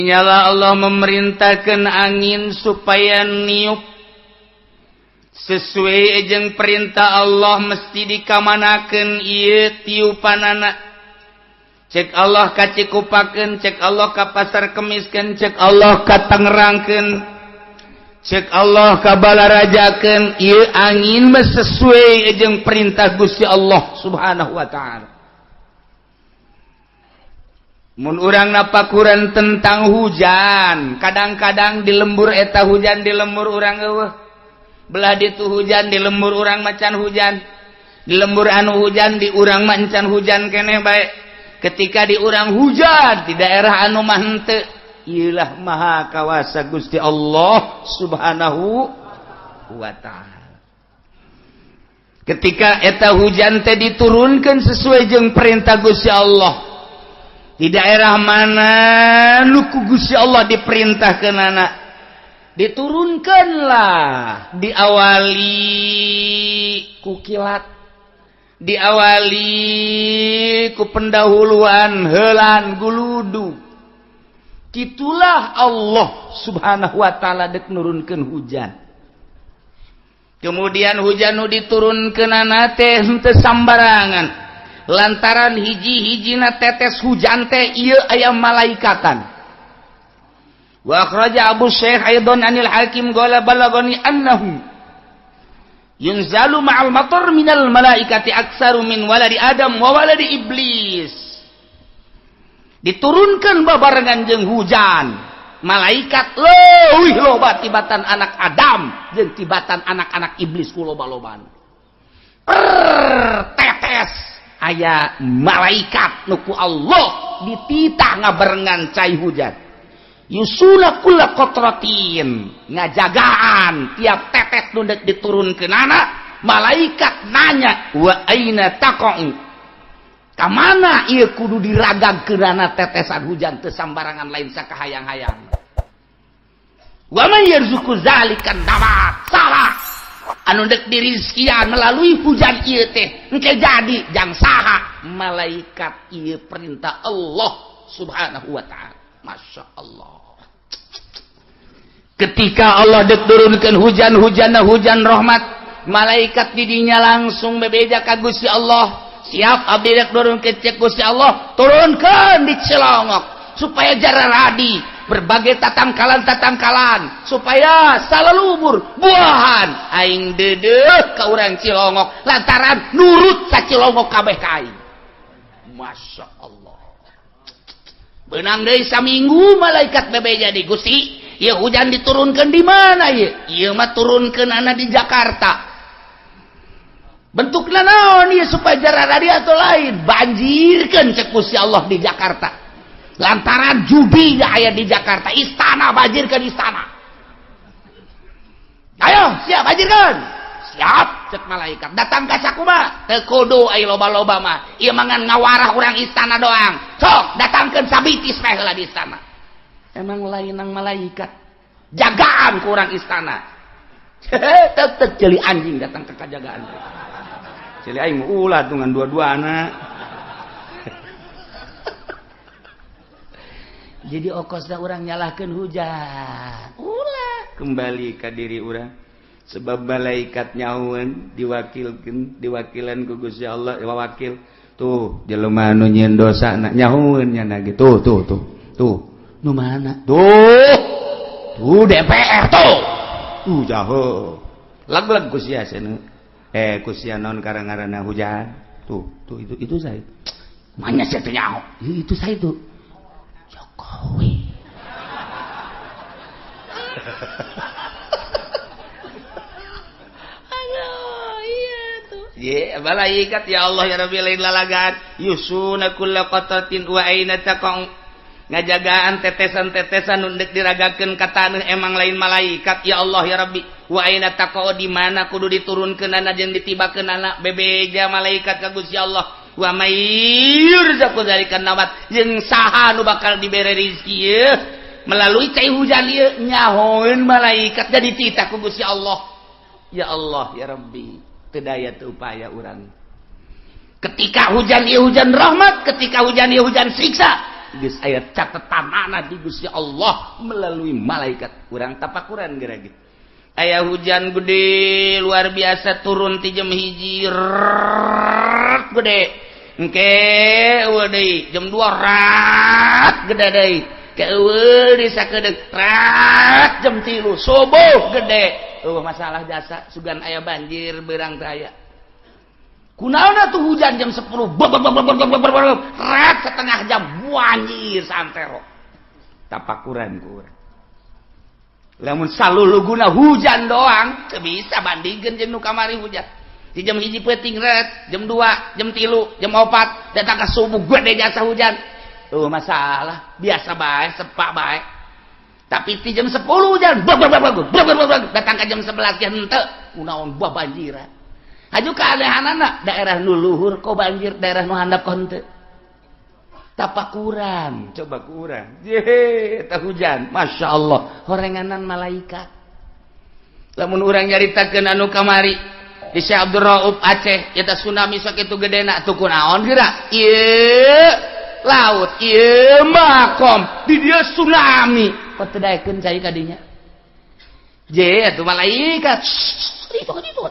Nyala Allah memerintahkan angin supaya niup sesuai jeung perintah Allah, mesti dikamanakeun ieu tiupanana. Cek Allah ka Cikupakeun, cek Allah ka Pasar Kemiskeun, cek Allah ka Tangerangkeun, cek Allah ka Balarajakeun, ieu angin mah sesuai jeung perintah Gusti Allah Subhanahu wa Ta'ala. Mun urang napakuran tentang hujan, kadang-kadang di lembur eta hujan, di lembur urang euweuh. Belah ditu hujan, di lembur urang macan hujan. Di lembur anu hujan, di urang macan hujan keneh bae. Ketika di urang hujan, di daerah anu mah henteu. Iyalah maha kawasa Gusti Allah Subhanahu wa Ta'ala. Ketika eta hujan teh diturunkan sesuai jeung perintah Gusti Allah, di daerah mana nu ku Gusti Allah diperintahkan anak diturunkanlah, diawali ku kilat, diawali ku pendahuluan helan guludu. Itulah Allah Subhanahu wa Ta'ala dek nurunkeun hujan. Kemudian hujan nu diturunkeun teh henteu sambarangan, lantaran hiji-hijina tetes hujan teh ieu aya malaikatan. Wa akhraja Abu Syekh aidan anil Hakim qala balagani annahu yunzalu ma'al matar minal malaikati aktsaru min waladi Adam wa waladi Iblis. Diturunkan babarengan jeung hujan malaikat leuwih loba tibatan anak Adam jeung tibatan anak-anak iblis ku loba-lobaan. Tetes aya malaikat nu ku Allah dititah ngabarengan cai hujan, yusuna kulla qatratin, ngajagaan tiap tetes nu dek diturunkeunana. Malaikat nanya, wa aina taqa'u, ka mana ieu kudu diragagkeunana tetesan hujan? Teu sambarangan, lain sakahayang-hayang. Wa man yarzuqu zalikan nabat, saha anu dek dirizkian melalui hujan ieu teh engke jadi jang saha? Malaikat. Ieu perintah Allah Subhanahu wa Ta'ala. Masya Allah, ketika Allah dek turunkan hujan, hujan hujan rahmat, malaikat didinya langsung bebeja ka Gusti Allah, "Siap, abdi dek turunkeun." Cek Gusti Allah, "Turunkan di Cilongok supaya jararadi berbagai tatangkalan-tatangkalan, supaya salalubur buahan. Aing dedeh ke urang Cilongok lantaran nurut sa Cilongok kabeh ka aing." Masya Allah. Benang deui saminggu malaikat bebeja di Gusti, "Ya, hujan diturunkan di mana ya?" "Ieu mah turunkeun anak di Jakarta." "Bentukna naon ieu supaya jararadi atau lain?" "Banjirkeun," cek Gusti Allah, "di Jakarta lantaran judi gak aya di Jakarta. Istana, banjirkan istana." "Ayo, siap, banjirkan." "Siap," cek malaikat. "Datang ka sakumaha?" "Teu kudu aya loba-loba mah, ieu mangan ngawarah urang istana doang. Sok datangkeun sabitis meh heula di istana." Emang lain nang malaikat jagaan ku urang istana. Tetep jeli anjing datang ke kajagaan, jeli aing ulah dengan dua-dua anak. Jadi okosna urang nyalahkan hujan, ulah, kembali ke diri urang, sebab malaikat nyahuan diwakilkan, diwakilan ku Gusti Allah, wakil tuh jelema nu nyieun dosa na nyahueun nya gitu. Tuh, tuh, tuh, nu mana tuh? Tuh DPR tuh, tuh jauh lag-lag ku sia cenah, eh, ku sia naon karang-ngaranna hujan. Tuh, tuh, itu saya mana sia teh nyaho itu? Saya itu Jokowi. Aduh, iya tuh. Ye, malaikat, ya Allah ya Rabbi, lain lalagan. Yusuna kulla qatratin wa aina taqau, ngajagaan tetesan-tetesan nu deuk diragakeun ka taneuh. Emang lain malaikat, ya Allah ya Rabbi. Wa aina taqau, di mana kudu diturunkeunana jeung ditibakeunana? Bebeja malaikat ka Gusti Allah. Wa may yurzaqu dzalikan nabat, jeung saha nu bakal dibere rizki ieu melalui cai hujan ieu? Nyahoeun malaikat, jadi titah ku Gusti Allah. Ya Allah ya Rabbi, teu daya teu upaya urang. Ketika hujan ieu hujan rahmat, ketika hujan ieu hujan siksa. Geus aya catetanana di Gusti Allah melalui malaikat. Urang tapakuran geura ge. Aya hujan gede luar biasa turun ti jam 1 gede. Engke eueuh deui jam 2 rat gede deui. Ke eueuh di sakedeung rat jam 3 subuh gede. Eueuh masalah jasa sugan aya banjir beurang teh aya. Kunaon tuh hujan jam 10 rat setengah jam banjir santero. Tapakuran ku urang. Lamun saluluguna hujan doang teu bisa bandingkeun jeung nu kamari hujan. Di jam 1 peuting ret, jam 2, jam 3, jam 4 datang ke subuh gede jasa hujan. Tuh masalah biasa bae, sepak bae. Tapi di jam 10 hujan, bag bag bag bag bag datang ke jam 11 ge henteu, kunaon buah banjiran. Haju keanehanana daerah nu luhur kok banjir, daerah nu handap kok henteu. Tapakuran, coba kurang. Ye, eta hujan, Masya Allah, horenganan malaikat. Lamun urang nyaritakeun anu kamari di Syekh Abdul Rauf Aceh, eta tsunami sakitu gedena tuh kunaon geura? Ieu laut, ieu makom, di dieu tsunami. Kok teu daekeun cai ka dinya? Je, atuh malaikat. Itu ka ditu.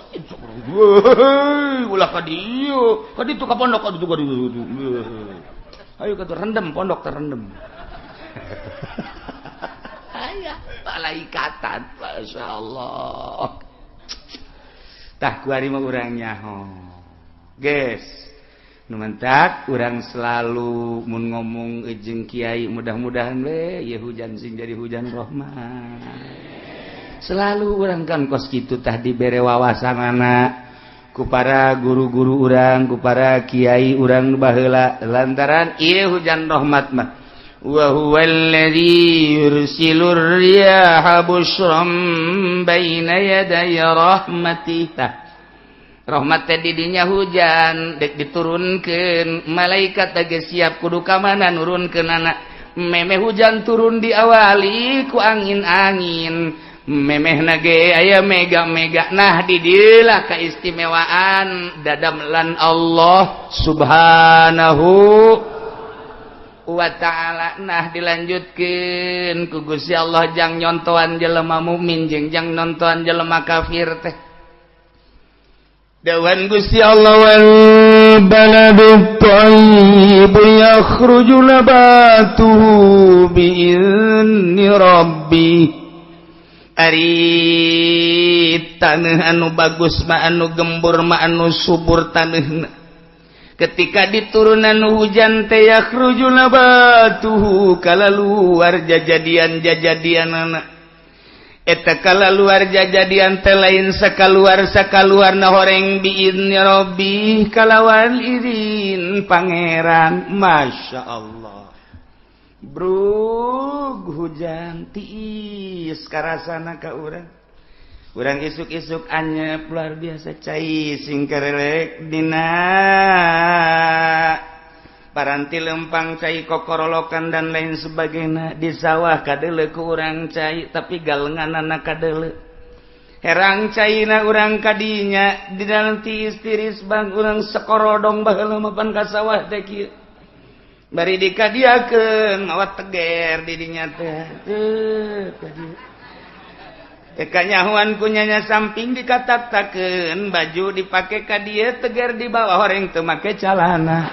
Ulah ka dieu, ka ditu ka pondok ka ditu ka ditu. Ayo ka rendem pondok terendem. Aya malaikatan, Masya Allah. Tah kuari mah urang nyaho. Geus. Nu mentak urang selalu mun ngomong jeung kiai mudah-mudahan we ieu hujan sing jadi hujan rahmat. Selalu urang kan kos kitu tah dibere wawasanana ku para guru-guru urang, ku para kiai urang baheula lantaran ieu hujan rahmat mah wa huwallazi yursilur riyaha busyran baina yaday rahmatih. Rahmat teh di dinya hujan dek diturunkeun malaikat teh siap kudu ka mana nurunkeunana. Memeh hujan turun diawali ku angin-angin, memeh nage aya mega-mega. Nah di dilah keistimewaan dadamelan Allah Subhanahu wa ta'ala. Nah dilanjutkeun ku Gusti Allah jang nyontoan jelema mukmin jeung jang nontoan jelema kafir teh. Dawan Gusti Allah wal baladu thayyib yakhruju nabatuhu bi'izni rabbih. Ari taneuh anu bagus mah anu gembur mah anu subur taneuhna. Ketika diturunan hujan teh yakhruju nabatuhu kalaluar jajadian-jajadianana. Eta kalaluar jajadian teh lain sakaluar sakaluarna horeng biizni rabbi kalawan izin pangeran. Masya Allah. Brug hujan tiis karasana ka urang. Urang isuk-isuk anyep luar biasa cai sing kerelek dina paranti lempang cai kokorolokan dan lain sebagainya di sawah kadele ku urang cai tapi galenganana kadele herang caina urang kadinya di dalam tiis tiris bang urang sekorodong baheula mapan ka sawah teh kieu bari dikadiakeun mawa teger di dinya teh teu kadieu. Kanyahuan kunyanya samping dikatak-takeun baju dipake ka dieu teger di bawah horeng teu make calana.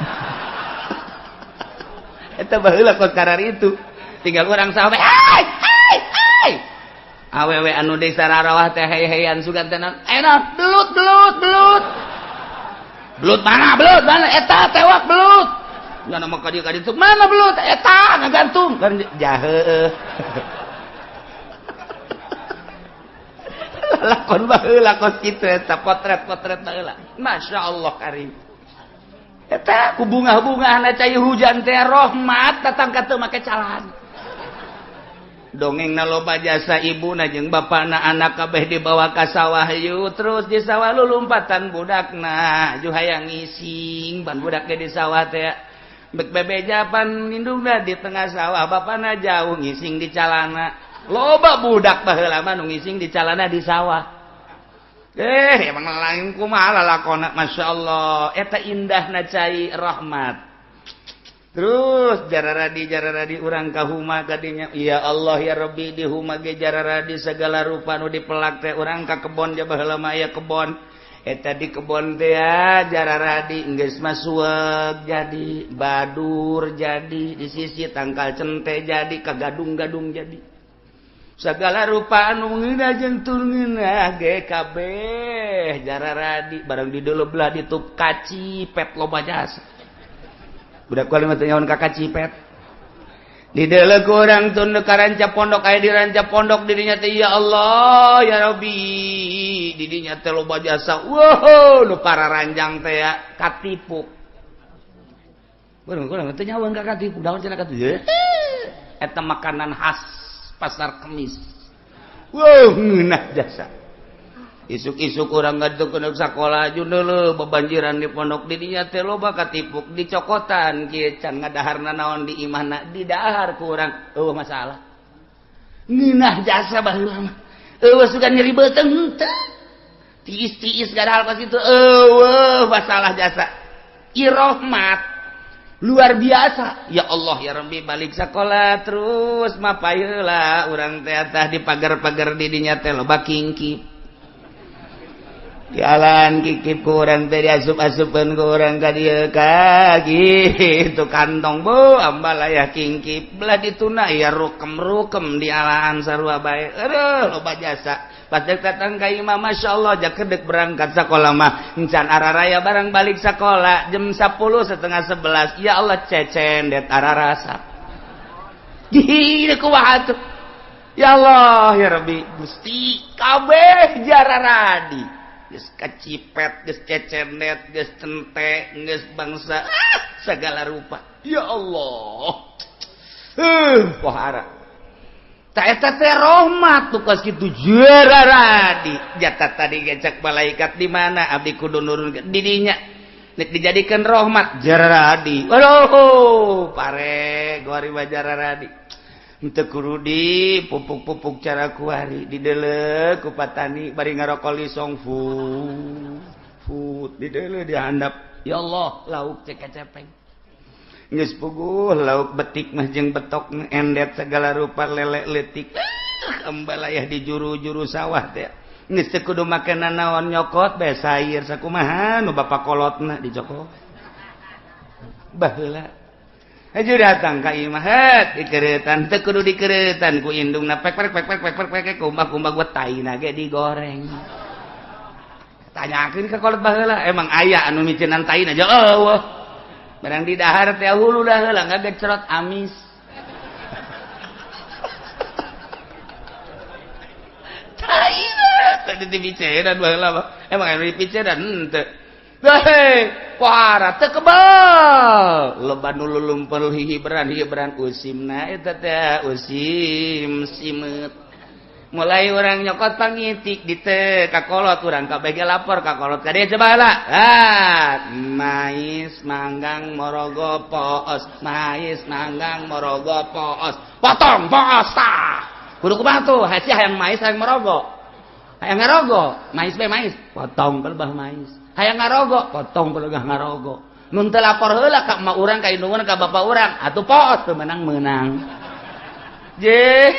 Eta baheula kos karar itu. Tinggal urang sahabat hai hai hai. Awewe anu desa rarawah teh hey-heyan sugan teh enak belut belut belut. Belut mana belut mana eta tewak belut. Nya mah ka dieu ka ditu mana belut eta ngagantung kan jahe. Lakon baheula kos kitu eta potret-potret baheula. Masya Allah karim. Eta ku bunga-bungahna cai hujan teh rahmat datang ka teu make calana. Dongengna loba jasa ibuna jeung bapana anak kabeh dibawa ka sawah yeuh terus di sawah lulumpatan budakna ju hayang ngising ban budak ge di sawah teh bek bebeja pan indungna di tengah sawah bapana jauh ngising di calana. Loba budak baheula mah nu ngising di calana di sawah. Emang lain kumaha lalakona Masya Allah. Eta indahna cai rahmat. Terus jararadi jararadi urang ka huma kadinya. Ya Allah ya Rabbi, di huma ge jararadi segala rupa nu dipelak teh. Urang ka kebon, ja baheula mah aya kebon eta. Di kebon teh ya jararadi, geus mah sueg jadi, badur jadi, di sisi tangkal cente jadi, kagadung-gadung jadi, segala rupa anu ngeunah jeung teu ngeunah ge kabeh jararadi. Barang di dulu belah ditup kacipet, loba jasa. Budak kuali mah teu nyaho ka kacipet. Di deuleu ku urang tun ka ranca pondok, aya di ranca pondok dirinya teh. Ya Allah ya Rabbi, di dinya teh loba jasa. Wow, nu para ranjang teh ya katipu. Barang kurang teu nyaho ka katipu, daun cenah katipu eta makanan khas Pasar Kemis. Wow, ngeunah jasa. Isuk-isuk urang ngaduk ke sekolah, dulu bebanjiran di pondok. Didinya teh loba katipuk, dicokotan kieu can ngadaharna naon di imahna, didahar ku urang, eueuh masalah. Ngeunah jasa baheula mah, eueuh sugan nyeri beuteung teu, tiis-tiis gadahal pas itu, eueuh masalah jasa. Irohmat luar biasa. Ya Allah ya Rabbi, balik sekolah terus mah urang teh tah di pagar-pagar didinya teh loba kingkip, jalan kikip ku urang teh, diasup-asupan ku urang ka dieu ka gitu kantong bu ambalaya kingkip. Belah dituna ya rukem-rukem di alaan sarua bae. Aduh, loba jasa. Pas dek datang ka imah, Masya Allah, jakedek berangkat sekolah mah encan araraya. Barang balik sekolah jam 10 setengah 11, ya Allah, cecendet ararasa. Gini kumaha tuh? Ya Allah ya Rabbi, Gusti, kabeh jararadi, geus kacipet, geus cecenet, geus cente, geus bangsa ah, segala rupa. Ya Allah, pohara tak eta teh rahmat tuh kos kitu jararadi. Jatah tadi gecak malaikat di mana abdi kudu nurun didinya nek dijadikan rahmat jararadi. Waduh, pare gori jararadi. Henteu kudu di pupuk-pupuk cara kuari, dideuleu ku patani bari ngarokok lisong fu fu, dideuleu di handap. Ya Allah, lauk cek cepeng geus puguh, lauk betik mah jeung betok endet segala rupa, lele leutik, ambalayah di juru-juru sawah teh. Geus teu kudu makanan naon, nyokot bae sayur sakumaha nu bapak kolotna dicokot. Baheula aja datang ka imah, het dikeretan, teu kudu dikeretan ku indungna, pek pek pek pek pek pek pek, kumbah kumbah gua taina ge digoreng. Tanyakeun ka kolot baheula, emang aya anu miceunan taina aja? Eueuh. Barang di dahar teh hulu dah heula ngagecerot amis. Taina tadi dipiceunan baheula mah, emang anu dipiceunan henteu. Hei, pohara teu kebal. Loba nu lulumpel hibran hibran usimna eta teh usim simeut. Mulai orang nyokot pangitik di teh kakolot urang kabeh ge lapor kakolot ka dieu, coba lah. Ah, mais manggang morogo poos, mais manggang morogo poos. Potong poos tah. Kudu kumaha tuh? Hasi hayang mais, hayang morogo. Hayang ngarogo, mais be mais, potong pelbah mais. Hayang ngarogo, potong pelegah ngarogo. Nun teu lapor heula ka emak urang, ka indung urang, ka bapak urang, atuh poos teu menang menang. Je,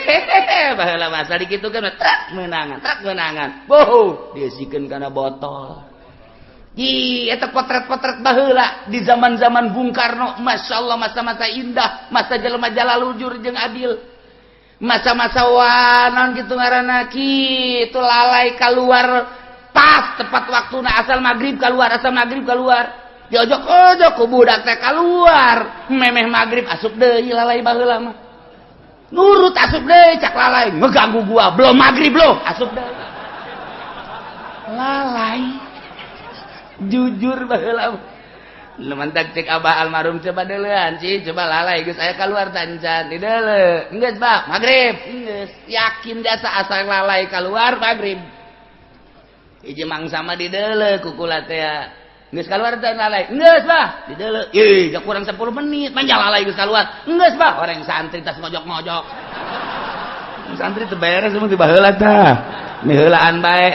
baheula masa dikitukeun truk menangan, truk menangan. Boh, diisikeun kana botol. Ih, eta potret-potret baheula di zaman-zaman Bung Karno, Masya Allah, masa-masa indah, masa jelema jalalujur jeung adil. Masa-masa wanon gitu ngaranna kitu lalai keluar pas tepat waktu, asal maghrib keluar, asal maghrib keluar. Diojok-ojok ku budak teh keluar, memeh maghrib asup deui lalai. Baheula mah nurut, asup deui. Cak lalai, ngeganggu gua, belum maghrib lo, asup deui. Lalai jujur baheula. Lu mantak cek abah almarhum, coba deulean sih, coba lalai geus aya keluar tancan di deuleu geus bah maghrib, geus yakin jasa asal lalai keluar maghrib. Hiji mangsa mah di deuleu kukula teh, geus keluar teh lalai? Geus bah, di deuleu. Ih, kurang 10 menit manja lalai geus keluar. Geus bah, orang santri tas ngojok-ngojok. Santri teu beres emang di baheula tah, miheulaan bae.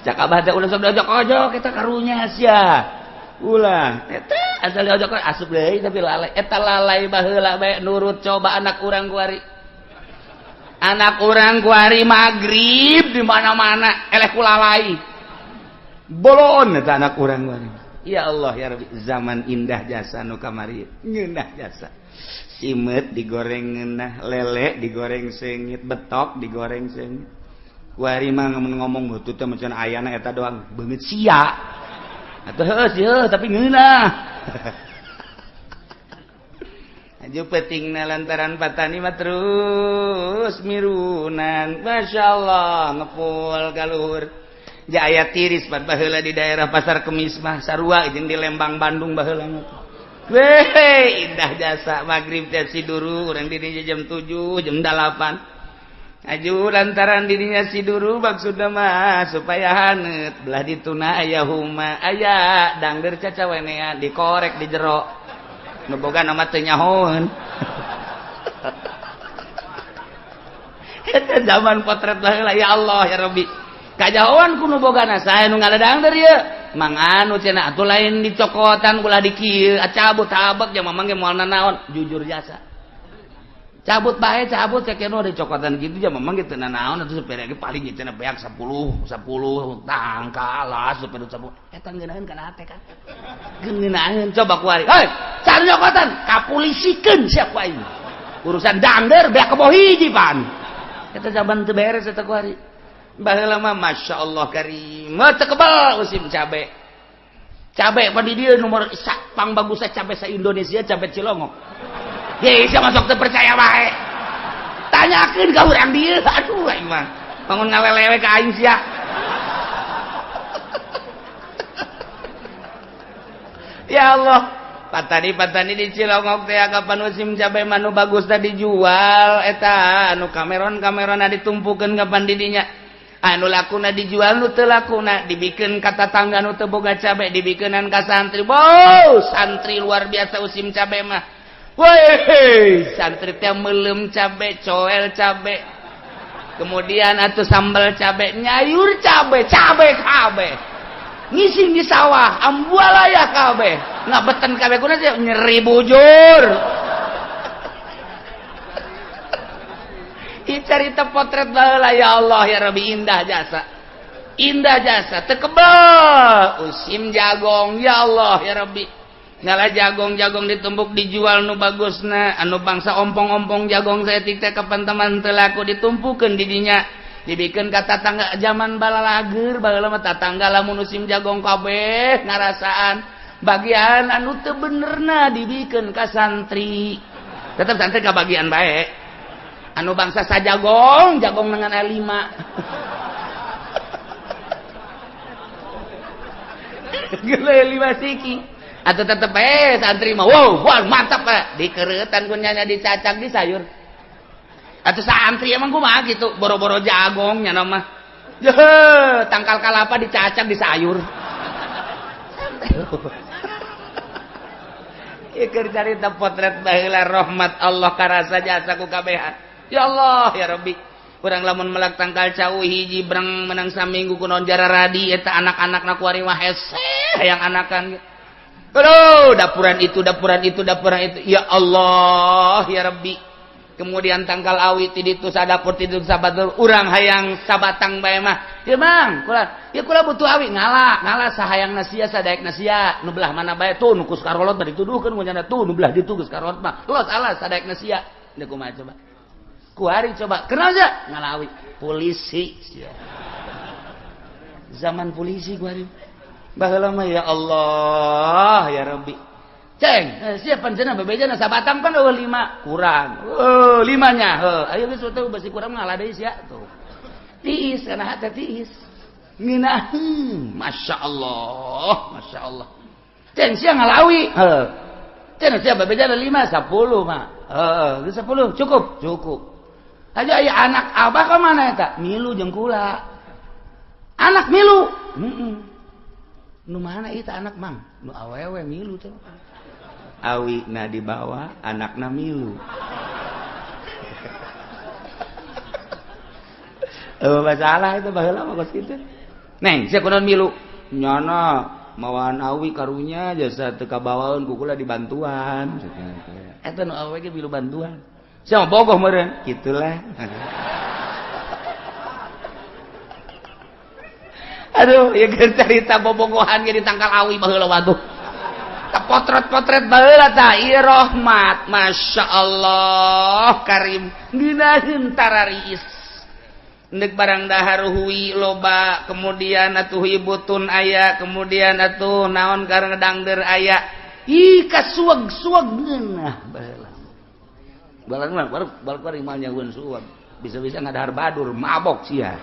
Cak abah teh, ulah sok diojok-ojok kita, karunya sia, ulah eta. Asal diojok asup deui tapi lalai. Eta lalai baheula bae nurut coba anak urang kuari. Anak urang kuari magrib di mana-mana eleh ku lalai. Bolon eta anak urang kuari. Ya Allah ya Rabbi, zaman indah jasa nu kamari. Ngeunah jasa. Simet digoreng ngeunah, lele digoreng seungit, betok digoreng seungit. Kuari mah ngomong butut teh macan ayana eta doang beungeut sia. Atuh heuh sieun tapi ngeunah. Aju pentingna lantaran patani mah terus mirunan. Masya Allah ngepul ka luhur. Jaya tiris pan baheula di daerah Pasar Kemis mah sarua jeung di Lembang Bandung baheula mah. Weh, indah jasa magrib teh siduru urang di dinya jam 7, jam 8. Aju lantaran dirinya siduru maksudna mah supaya haneut belah dituna aya huma aya dangder cacawenean dikorek di jero. Nu boga nama teu nyahoeun. Eta zaman potret baheula ya Allah ya Rabbi. Kajahoan ku nu bogana saha nu ngaladangder ieu? Mang anu cenah atuh lain dicokotan ulah di kieu, cabut tabek jeung mamang ge moal nanaon, jujur jasa. Cabut bae cabut cek nu dicokotan kitu jeung mamang ge teu nanaon atuh sepeda ge paling cenah beak 10 10 tangkalah sepeda 10. Eta ngeunaheun kana hate kan. Ngeunaheun coba ku ari. Hei, cari cokotan kapulisikeun sia ku aing. Urusan dangder beak kebo hiji pan. Eta zaman teu beres eta ku ari. Baheula mah Masya Allah karim teu kebal musim cabe. Cabe pa di dieu nomor pang bagusna cabe sa Indonesia cabe Cilongok. Ye sia masuk teu percaya wae. Tanyakeun ka urang dieu aduh aing mah. Bangun ngalelewe ka aing sia. Ya Allah, patani-patani di Cilongok teh kapan musim cabe mah nu bagusna dijual eta anu kameron-kamerona ditumpukeun kapan di dinya. Anu lakuna dijual nu teu lakuna dibikeun ka tatangga nu teu boga cabe dibikeunan ka santri. Wow, santri luar biasa musim cabe mah. Woi, santri teh meuleum cabe, coel cabe. Kemudian atuh sambal cabe, nyayur cabe, cabe kabeh. Ngising di sawah, ambualaya kabeh. Ngabeten kabeh kuna sih nyeri bujur. Cerita potret baheula ya Allah ya Rabbi indah jasa. Indah jasa teu kebel usim jagong ya Allah ya Rabbi. Ngalah jagong-jagong ditumbuk dijual nu bagusna anu bangsa ompong-ompong jagong saeutik teh kapan teman teu laku ditumpukeun di dinya. Dibikeun ka tatangga zaman balalager baheula mah tatangga lamun musim jagong kabeh ngarasaan bagian anu teu benerna dibikeun ka santri. Tetep santri ka bagian bae. Anu bangsa sajagong, jagong dengan A5. Gila 5 siki. Atau tetep santri mah, wow, wah mantap pak. Dikeretan kunyanya dicacak di sayur. Atau santri emang kumaha gitu, boro-boro jagong nya mah. Jeh, tangkal kalapa dicacak di sayur. Ieu carita potret baheula rahmat Allah karasa jasa ku kabehan. Ya Allah ya Rabbi, urang lamun melak tangkal cau hiji breng menang saminggu kunaon jararadi eta anak-anakna kuari mah hese hayang anakan. Aduh, dapuran itu, dapuran itu, dapuran itu. Ya Allah ya Rabbi. Kemudian tangkal awi ti ditu sadapur ti ditu sabatur urang hayang sabatang bae mah. Ya Bang, kula ya kula butuh awi ngala, ngala sahayangna sia sadaekna sia. Nu belah mana bae tuh nu kus karolot bari dituduhkeun kunyana tuh nu belah ditu geus karolot mah. Los alas sadaekna sia. Deuk kumaha coba. Kuari coba kenal aja ngalawi polisi zaman polisi kuari baheula mah ya Allah ya Rabbi ceng siapa cenah bebejana sabatang pan eueuh 5 kurang eueuh 5 nya heuh ayo geus teu besi kurang ngalah deui sia tuh tiis kana hate tiis ngeunaheun masyaallah masyaallah ceng sia ngalawi heuh cenah sia bebejana 5 10 mah heuh 10 cukup cukup aja aya anak abah ka mana eta milu jeung kula anak milu heeh nu mana ieu anak mang nu awewe milu teh awina dibawa anakna milu masalah itu baheula mah kos kitu neng sia kunaon milu nyana Mawaan awi karunya jasa teu kabawaeun ku kula dibantuan. Eta nu awewe ge milu bantuan. Sia bogoh meureun, kitulah. Aduh, ieu geus carita bobogohan ge ditangkal awi baheula waduh. Potret-potret baheula tah ieu rahmat, Masya Allah karim ngeunaheun tarariis. Ndek barang dahar hui loba, kemudian atuh butun aya, kemudian atuh naon karena dangder aya. Ih kasueg-sueg ngeunah baheula. Balang baru baru mah nyahueun sueg. Bisa-bisa ngadahar badur mabok sia.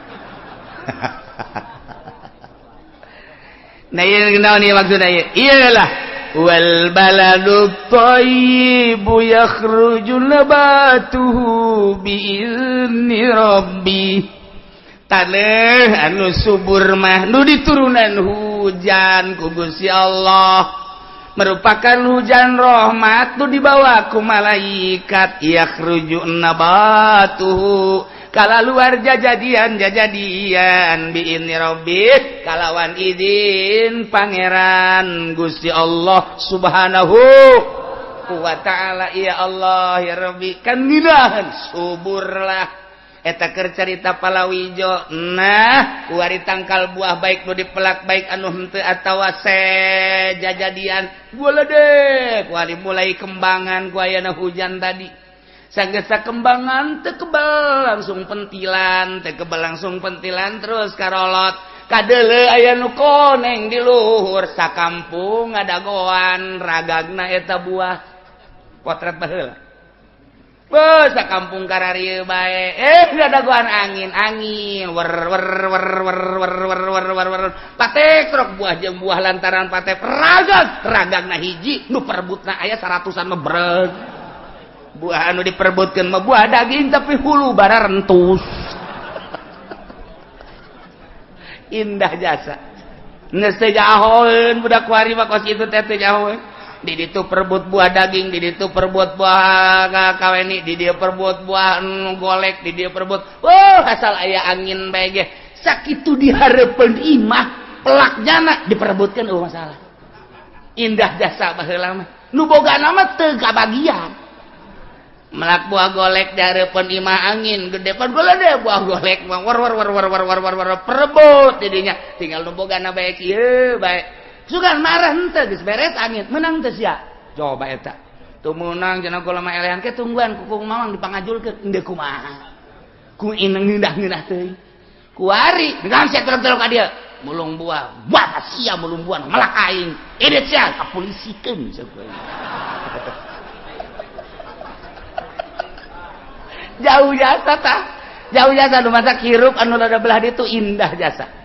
Nah ieu naon ieu maksudna ieu? Iyalah wal baladu thayyibu yakhruju nabatuhu bi'izni rabbi. Taneuh anu subur mah nu diturunan hujan ku Gusti Allah merupakan hujan rahmat nu dibawa ku malaikat yakhruju nabatuhu kala luar jajadian jajadian bi'izni rabbi kalawan izin pangeran Gusti Allah Subhanahu wa ta'ala. Ya Allah ya Rabbi kan nginahan suburlah eta keur carita palawijo. Nah kuari tangkal buah baik nu dipelak baik anu henteu atawa sejajadian boledek kuari mulai kembangan ku ayana hujan tadi sagesa kembangan teu kebal langsung pentilan teu kebal langsung pentilan terus karolot kadeuleu aya nu koneng di luhur sakampung ngadagoan ragagna eta buah potret baheula. Beuh sakampung kararieu bae ngadagoan angin angin wer wer wer wer wer wer wer wer wer patek trok buah jeung buah lantaran patek ragag ragagna hiji nu perebutna aya 100-an mah breg buah anu diperebutkeun mah buah daging tapi hulu bara rentus. Indah jasa geus teu jahoeun budak kuari mah kos kitu teh teu jahoeun. Di ditu perebut buah daging, di ditu perebut buah kaweni, di dieu perebut buah golek, di dieu perebut. Wah, asal aya angin bae ge. Sakitu di hareupeun imah pelak jana diperebutkeun eueuh masalah. Indah jasa baheula mah. Nu bogana mah teu kabagian. Melak buah golek di hareupeun imah angin gede pan golek buah golek mah war war war war war war war war perebut didinya. Tinggal nu bogana bae kieu bae. Sugan marah henteu geus beres angin menang teu sia coba eta teu meunang cenah kula mah elehan ke tungguan ku mamang dipangajulkeun endeu kumaha ku ineng ngeunah-ngeunah teuing kuari dengan sia terok-terok ka dieu mulung buah buah sia mulung buah melak aing edit sia kapolisikeun jauh jasa tah jauh jasa nu masak hirup anu rada belah ditu indah jasa.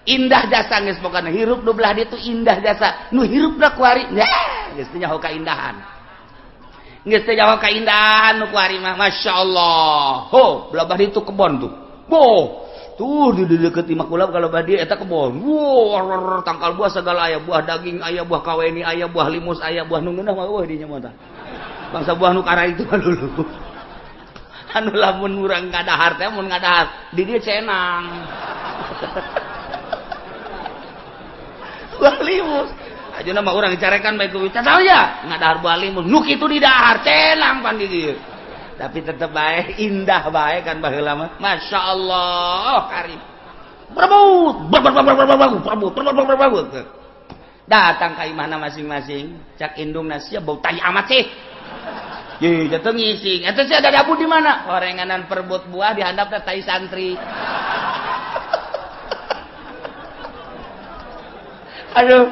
Indah jasa geus pokona hirup nu belah ditu indah jasa nu hirupna kuari geus teu nyaho kaindahan geus teu nyaho kaindahan nu kuari mah masyaallah. Ho belah ditu kebon tuh boh tuh di deukeut imah kula kalau belah dieu eta kebon wah tangkal buah segala aya buah daging aya buah kaweni aya buah limus aya buah nu ngeunah mah eueuh dinya mah tah bangsa buah nu kara itu mah dulu anu lamun urang ngadahar teh mun ngadahar di dieu cenang buah limus aja nama orang dicarekan baik ku tahu ya ngadahar buah limus nu kitu di dahar cenang pan di dieu tapi tetep bae indah bae kan baheula mah masyaallah karim berebut berebut berebut datang ka imahna masing-masing cak indungna sia bau tai amat sih ye jatuh ngising eta sia ada dabu di mana horenganan perebut buah dihandap teh tai santri. Aduh,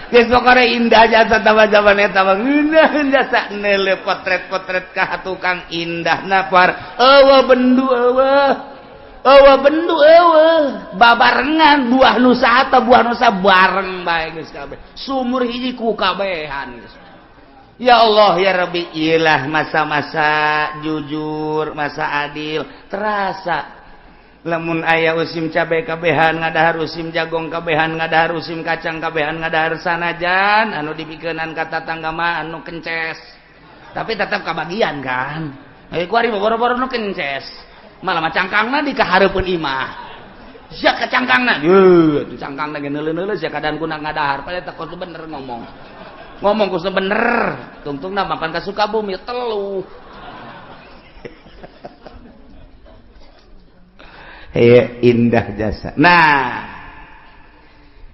geus pokona indah jasa tambah zaman eta mah ngeunaheun jasa neuleuh potret-potret ka tukang indah napar eueuh bendu eueuh eueuh bendu eueuh babarengan buah nusa atau buah nusa bareng bae geus kabeh sumur hiji ku kabehan geus. Ya Allah ya Rabbi ilah masa-masa jujur masa adil terasa lamun aya usim cabai kabehan ngadahar usim jagong kabehan ngadahar usim kacang kabehan ngadahar sanajan anu dipikeunan ka tatangga mah anu kences tapi tetap kabagian kan kuari boro-boro nu kences malah mah cangkangna di kahareupeun imah Sia ka cangkangna. Yeuh, atuh cangkangna ge neuleuh-neuleuh sia kadan kuna ngadahar. Padahal eta kudu bener ngomong. Ngomong kudu bener. Tungtungna mapan ka Sukabumi telu. Hei, indah jasa. Nah,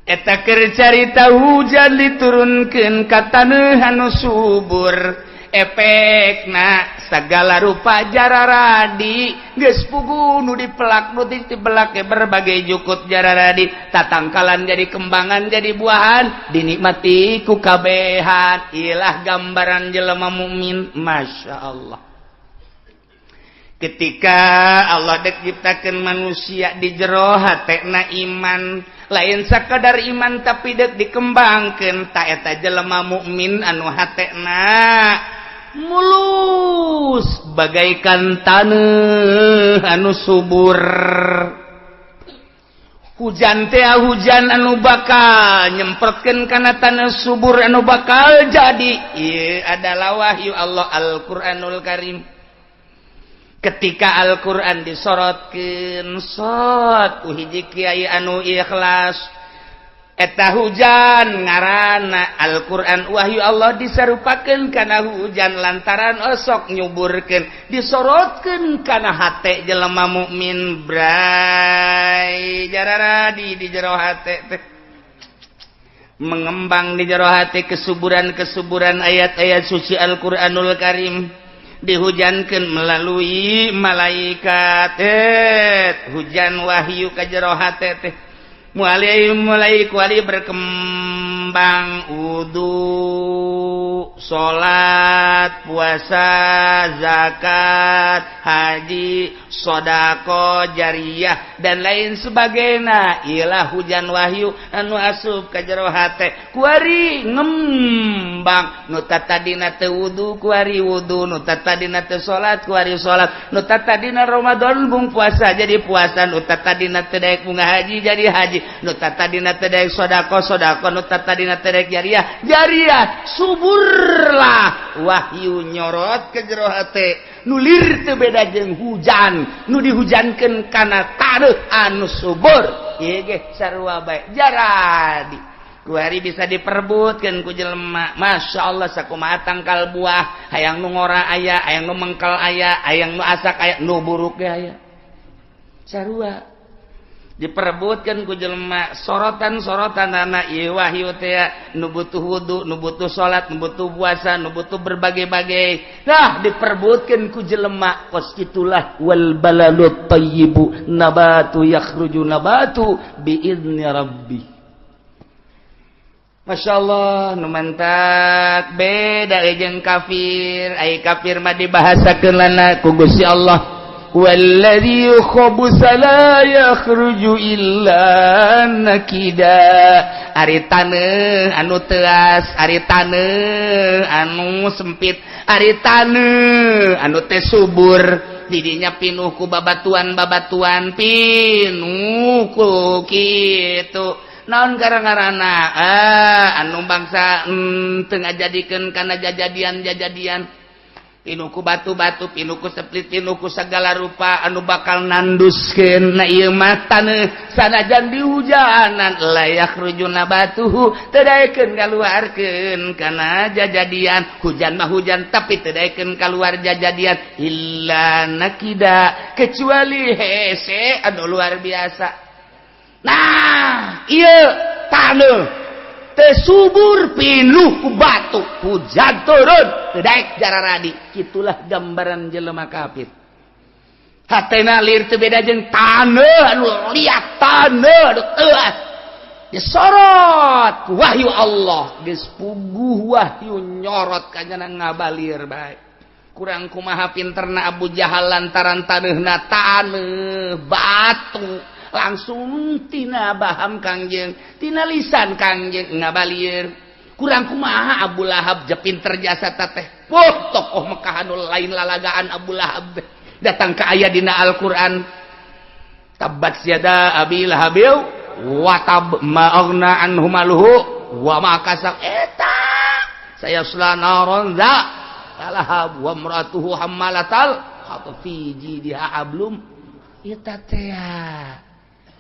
eta keur carita hujan diturunkeun ka taneuh anu subur. Efekna segala rupa jararadi geus pugu nu dipelak nu dibelak berbagai jukut jararadi tatangkalan jadi kembangan jadi buahan dinikmati ku kabehan. Ilah gambaran jelema mukmin, Masya Allah. Ketika Allah dek ciptakeun manusia di jero hatena iman, lain sakadar iman tapi dek dikembangkeun ta eta jelema mukmin anu hatena mulus bagaikan taneuh anu subur. Hujan teh hujan anu bakal nyemprotkeun kana taneuh subur anu bakal jadi. Ieu adalah wahyu Allah Al-Qur'anul Karim. Ketika Al-Qur'an disorotkeun sot ku hiji kiai anu ikhlas, eta hujan ngaranna Al-Qur'an wahyu Allah disarupakeun kana hujan lantaran osok nyuburkeun disorotkeun kana hate jelema mukmin bray jararadi di jero hate teh mengembang di jero hate kesuburan-kesuburan ayat-ayat suci Al-Qur'anul Karim dihujankan melalui malaikat. Hujan wahyu ka jero hate teh mulai kuali berkembang wudu, salat, puasa, zakat, haji, sodako, jariyah dan lain sebagainya. Ilah hujan wahyu anu asup ka jero hate kuari ngembang. Nu tadina teu wudu kuari wudu, nu tadina teu salat kuari salat, nu tadina Ramadan bung puasa jadi puasa, nu tadina teu daek bunga haji jadi haji, nu tadina teu daek sodako sodako, nu tadina teu daek jariah jariah. Suburlah wahyu nyorot ke jero hate nu lir teu beda jeung hujan nu dihujankeun kana taneuh anu subur. Ieu ge sarua bae jaradi kuari bisa diperebutkeun ku jelema. Masya Allah, sakumaha tangkal buah hayang nu ngora aya, hayang nu mengkel aya, hayang nu asak aya, nu buruk ge aya. Sarua diperebutkan ku jelema sorotan-sorotan anak ieu wahyu teh nu butuh wudu, nu butuh salat, nu butuh puasa, nu butuh berbagai-bagai. Nah, diperebutkan ku jelema kos itulah wal balalut thayyibu nabatu yakhruju nabatu bi idzni rabbi. Masya Allah, nu mantak beda jeung kafir. Ai kafir mah dibahasakeun lana ku Gusti Allah. Walladzi khabusa la yakhruju illa nakida. Ari taneuh anu teuas, ari taneuh anu sempit, ari taneuh anu teh subur, didinya pinuh ku babatuan-babatuan, pinuh ku kitu. Naon gara-garana anu bangsa teu ngajadikeun kana jajadian-jajadian, pinuh ku batu-batu, pinuh ku seplit, pinuh ku segala rupa anu bakal nanduskeun. Na ieu mah taneuh sanajan dihujanan layak rujuna batuhu teu daekeun kaluarkeun kana jajadian. Hujan mah hujan tapi teu daekeun kaluar jajadian illa nakida, kecuali hese anu luar biasa. Nah, ieu taneuh teu subur pinuh ku batu, hujan turun teu daek jararadi. Kitulah gambaran jelema kafir. Hatena lir teu beda jeung taneuh anu liat, taneuh anu teuas. Disorot ku wahyu Allah, geus puguh wahyu nyorot kanyana ngabalir bae. Kurang kumaha pinterna Abu Jahal lantaran taneuhna taneuh batu, langsung tina baham Kangjeng, tina lisan Kangjeng ngabalir. Kurang kumaha Abu Lahab je pinter jasa teteh. Wah, tokoh Mekah anu lain lalagaan Abu Lahab teh. Datang ke ayat dina Al-Qur'an. Tabbat yada abi lahabil wa tab ma aghna anhu maluhu wa ma kasab. Eta sayasla naron za lahab wa imratuhu hammalatal hatab fi jidiha hablum. Eta teh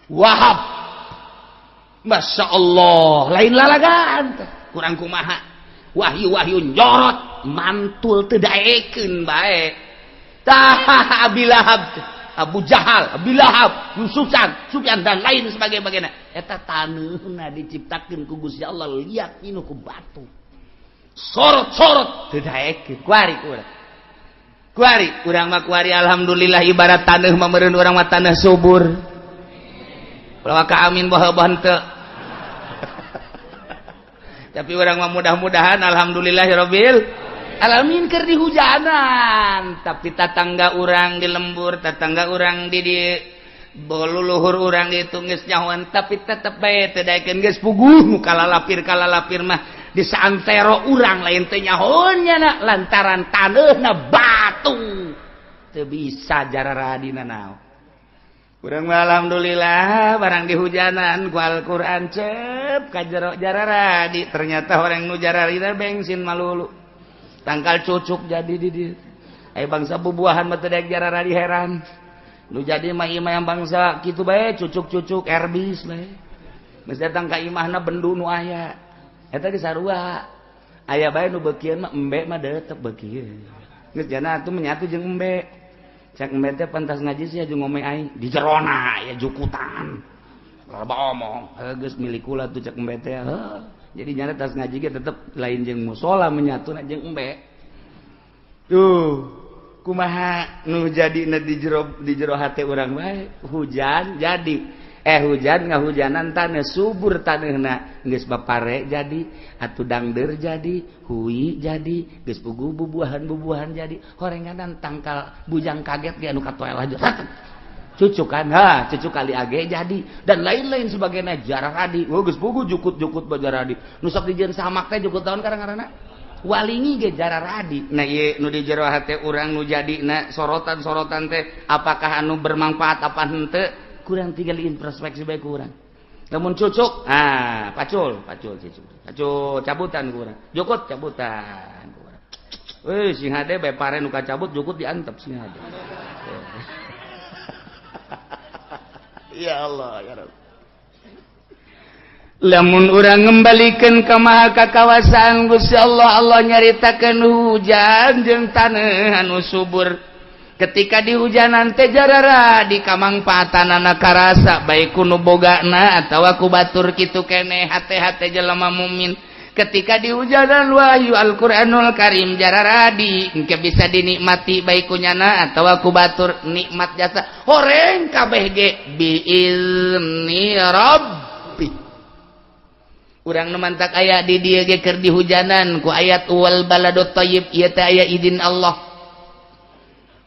Wahab. Masya Allah, lain lalagaan teh. Kurang kumaha. Wahyu-wahyu nyorot, mantul teu daekeun bae. Tah Abi Lahab teh, Abu Jahal, Abi Lahab, Sufyan, Sufyan dan lain sebagainya. Eta taneuhna diciptakeun ku Gusti Allah liat inu ku batu. Sorot-sorot teu daekeun. Kuari urang. Kuari urang mah kuari alhamdulillah ibarat taneuh mah meureun urang mah taneuh subur. Ulah ka amin boh-boh henteu. Tapi urang mah mudah-mudahan alhamdulillahirabbil alamin keur dihujanan, tapi tatangga urang di lembur, tatangga urang di luluhur urang di geus nyahoan, tapi tetep bae teu daekeun geus puguh nu kalalapir mah di saantero urang lain teh nyahoan nya lantaran taneuhna batu teu bisa jararadina naon. Urang mah alhamdulillah barang dihujanan ku Al-Qur'an cep ka jero jararadi, ternyata orang nu jararina bensin malulu tangkal cucuk jadi di dieu. Aya bangsa bubuahan mah teu daek jararadi heran. Nu jadi mah imah yang bangsa kitu bae cucuk-cucuk erbis bae. Geus datang ka imahna bendu nu aya. Eta ge sarua. Aya bae nu beukieun mah embe mah tetep beukieun. Geus jana atuh menyatu jeung embe. Cek embe teh pantas ngaji sih jeung ngomong aing di jerona aya jukutan. Loba omong, heuh geus milik kula tuh cek embe teh. Heuh. Jadi nyana tas ngaji ge tetep lain jeung musola menyatuna jeung embe. Tuh, kumaha nu jadi di jero hate urang bae, hujan jadi. Hujan ngahujanan tanah subur taneuhna geus bapare jadi, atuh dangdeur jadi, hui jadi, geus puguh bubuahan-bubuahan jadi, horenganan tangkal bujang kaget ge anu katoel aja. Cucuk kan, ha, cucuk kali age jadi dan lain-lain sebagainya jararadi. Oh geus puguh jukut-jukut bajaradi. Nu sok dijieun samak teh jukut tahun karang ngaranna? Walingi ge jararadi. Nah ieu nu di jero hate urang nu jadina sorotan-sorotan teh apakah anu bermanfaat apa henteu? Kurang tinggal introspeksi bae kurang. Lamun cucuk, ah pacul, pacul cucuk. Pacul cabutan kurang. Jukut cabutan kurang. Weh sing hade bae pare nu kacabut jukut diantep sing hade. Ya Allah ya Rabb. Lamun urang ngembalikan ke maha kakawasaan Gusti Allah, Allah nyaritakeun hujan jeung taneuh anu subur. Ketika di hujanan teh jarara di kamangpaatanana karasa baik ku nu bogana atawa ku batur kitu keneh hate-hate jelema mukmin. Ketika di hujanan wahyu Al-Qur'anul Karim jararadi engke bisa dinikmati baik ku nyana atawa ku batur nikmat jasa horeng kabeh ge biizni rabbi. Urang nu mantak aya di dieu ge keur dihujanan ku ayat wal baladut thayyib ieu teh aya izin Allah.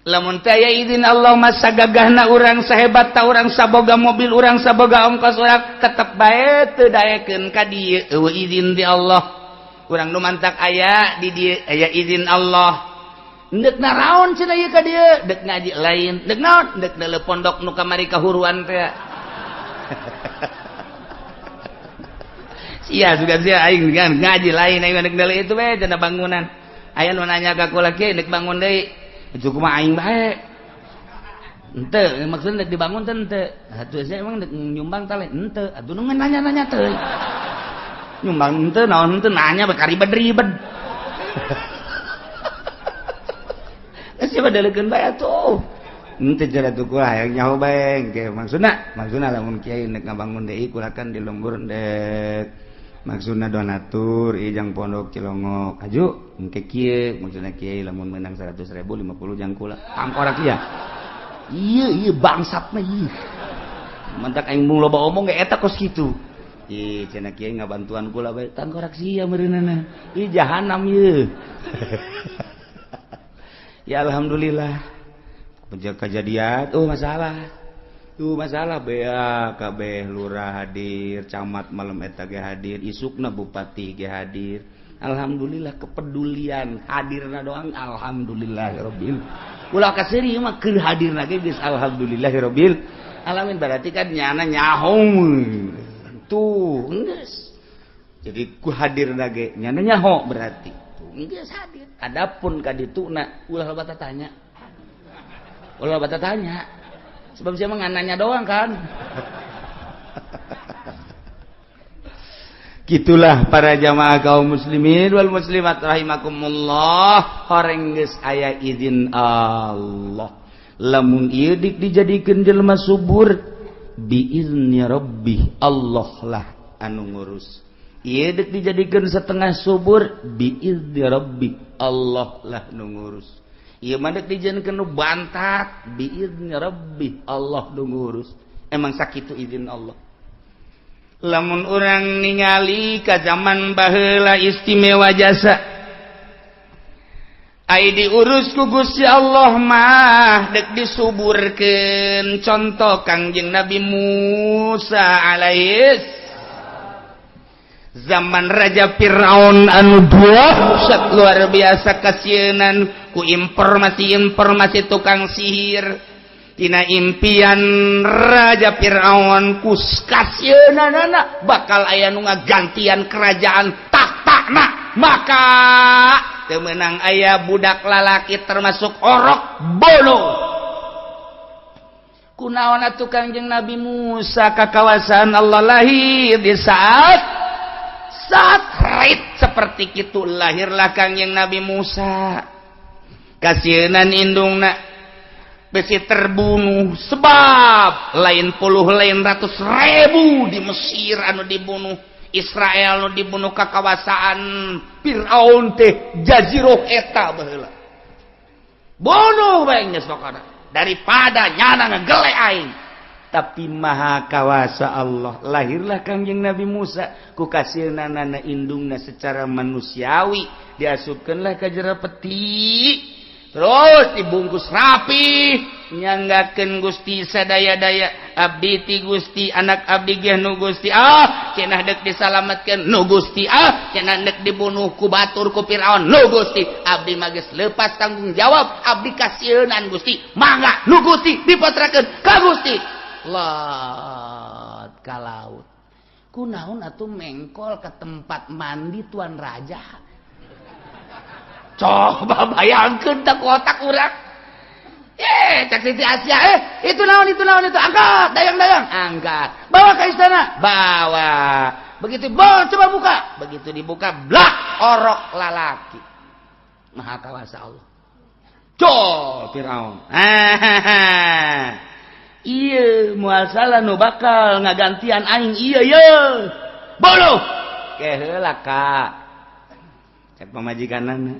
Lamun teh aya izin Allah masa gagahna urang sahebat ta urang saboga mobil urang saboga ongkos urang tetep bae teu daekeun ka dieu eueuh izin di Allah. Urang nu mantak aya di dieu aya izin Allah. Deuk naraon cenah ieu ka dieu? Deuk ngaji lain, deuk naon? Deuk neuleuh pondok nu kamari kahuruan teh. Sia sudah sia aing ngaji lain aing deuk neuleuh itu bae cenah bangunan. Aya nu nanya ka kula kieu deuk bangun deui. Cukup mah aing bae. Henteu, maksudna deuk dibangun teh henteu. Atuh sia emang deuk nyumbang teh lain henteu. Atuh nu nanya-nanya teh. Nyumbang henteu naon henteu nanya bae karibet-ribet. Sia badaleukeun bae atuh. Henteu cenah tuh kula hayang nyaho bae engke maksudna, maksudna lamun kiai deuk ngabangun deui kula kan di lembur deuk maksudna donatur ijang pondok Cilongok aju engke kieu maksudna kiai lamun menang 100.000 50 jang kula tangkorak ieu ieu ieu bangsatna ieu mantak aing mung loba omong ge eta kos kitu ih cenah kiai ngabantuan kula bae tangkorak sia meureunana ih jahanam ieu. Ya alhamdulillah kejadian oh masalah tuh masalah bea kabeh lurah hadir, camat malam eta ge hadir, isukna bupati ge hadir. Alhamdulillah kepedulian hadirna doang alhamdulillahirabbil. Ulah kaseuri mah keur hadirna ge geus alhamdulillahirabbil alamin berarti kan nyana nyaho tuh geus. Jadi ku hadirna ge nyana nyaho berarti. Tuh geus hadir. Adapun ka dituna ulah loba tanya. Ulah loba tanya. Sebab siapa nanya doang kan. Gitulah para jamaah kaum muslimin wal muslimat rahimakumullah, horeng geus aya izin Allah. Lamun ieu dik dijadikeun jelema subur, biizni rabbi, Allah lah anu ngurus. Ieu dek dijadikeun setengah subur, biizni rabbi, Allah lah nu ngurus. Ieu mah dek dijadikeun nu bantat, biizni rabbi, Allah nu ngurus. Emang sakitu izin Allah. Lamun urang ningali ka zaman baheula, istimewa jasa ai diurus ku Gusti Allah mah dek disuburkeun. Contoh Kangjeng Nabi Musa alaihis, zaman Raja Fir'aun anu dahsyat luar biasa, kasieunan ku informasi-informasi tukang sihir tina impian Raja Fir'aun, ku kasieunanana bakal aya nu ngagantian kerajaan tahtana, maka teu meunang aya budak lalaki termasuk orok, bunuh. Kunaon atuh Kangjeng Nabi Musa kakawasan Allah lahir di saat saat rait seperti itu? Lahirlah Kangjeng Nabi Musa, kasieunan indungna besi terbunuh, sebab lain puluh lain ratus ribu di Mesir anu dibunuh, Israel nu dibunuh ke kawasaan Fir'aun teh jaziroh eta baheula. Bunuh bae geus pokona daripada nyana ngegele aing. Tapi maha kawasa Allah, lahirlah Kangjeng Nabi Musa. Ku kasieunana indungna secara manusiawi diasupkeunlah ka jero peti, terus dibungkus rapi, nyanggakeun, "Gusti sadaya-daya, abdi ti Gusti, anak abdi ge nu Gusti. Ah, cenah dek disalametkeun nu Gusti. Ah, cenah dek dibunuh ku batur, ku Firaun nu Gusti. Abdi mah geus lepas tanggung jawab, abdi kasieunan Gusti. Mangga nu Gusti, dipasrahkeun ka Gusti." Lot ka laut. Kunaon atuh mengkol ke tempat mandi tuan raja? Coba bayangkan tak kotak urang. Eh, cek Siti Asia, "Eh, itu naon, itu naon itu? Angkat, dayang-dayang, angkat. Bawa ke istana, bawa." Begitu bawa, coba buka. Begitu dibuka, blak, orok lalaki. Maha kawasa Allah. Col Firaun. Iya, moal salah nu bakal ngagantian aing, iya ye. Boluh. Keheula ka. Cek pamajikanana,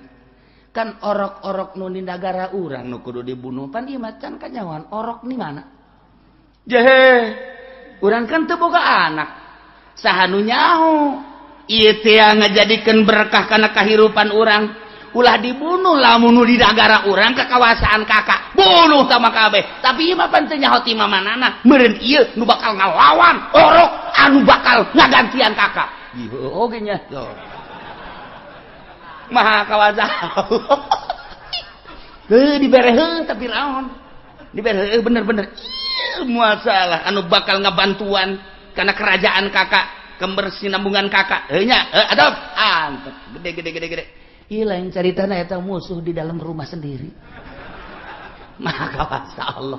kan orok-orok nu di nagara urang nu kudu dibunuh, pan ieu mah can kanyawan orok di mana jehe. Urang kan teu boga anak, saha nu nyaho ieu teh ngajadikeun berkah kana kahirupan urang? Ulah dibunuh. Lamun nu di nagara urang kekawasaan kakak, bunuh sama kabeh. Tapi ieu mah pan teu nyaho ti mamanana, meureun ieu nu bakal ngalawan orok anu bakal ngagantian kakak. Ieu oge nya maha kawasa. Heuh, dibere heuh, tapi naon dibere heuh, bener-bener ieu moal salah anu bakal ngabantuan karena kerajaan kakak, kebersinambungan kakak. Heuh nya, heuh, adop antep gede gede gede gede. Ieu lain caritana, eta musuh di dalam rumah sendiri. Maha kawasa Allah,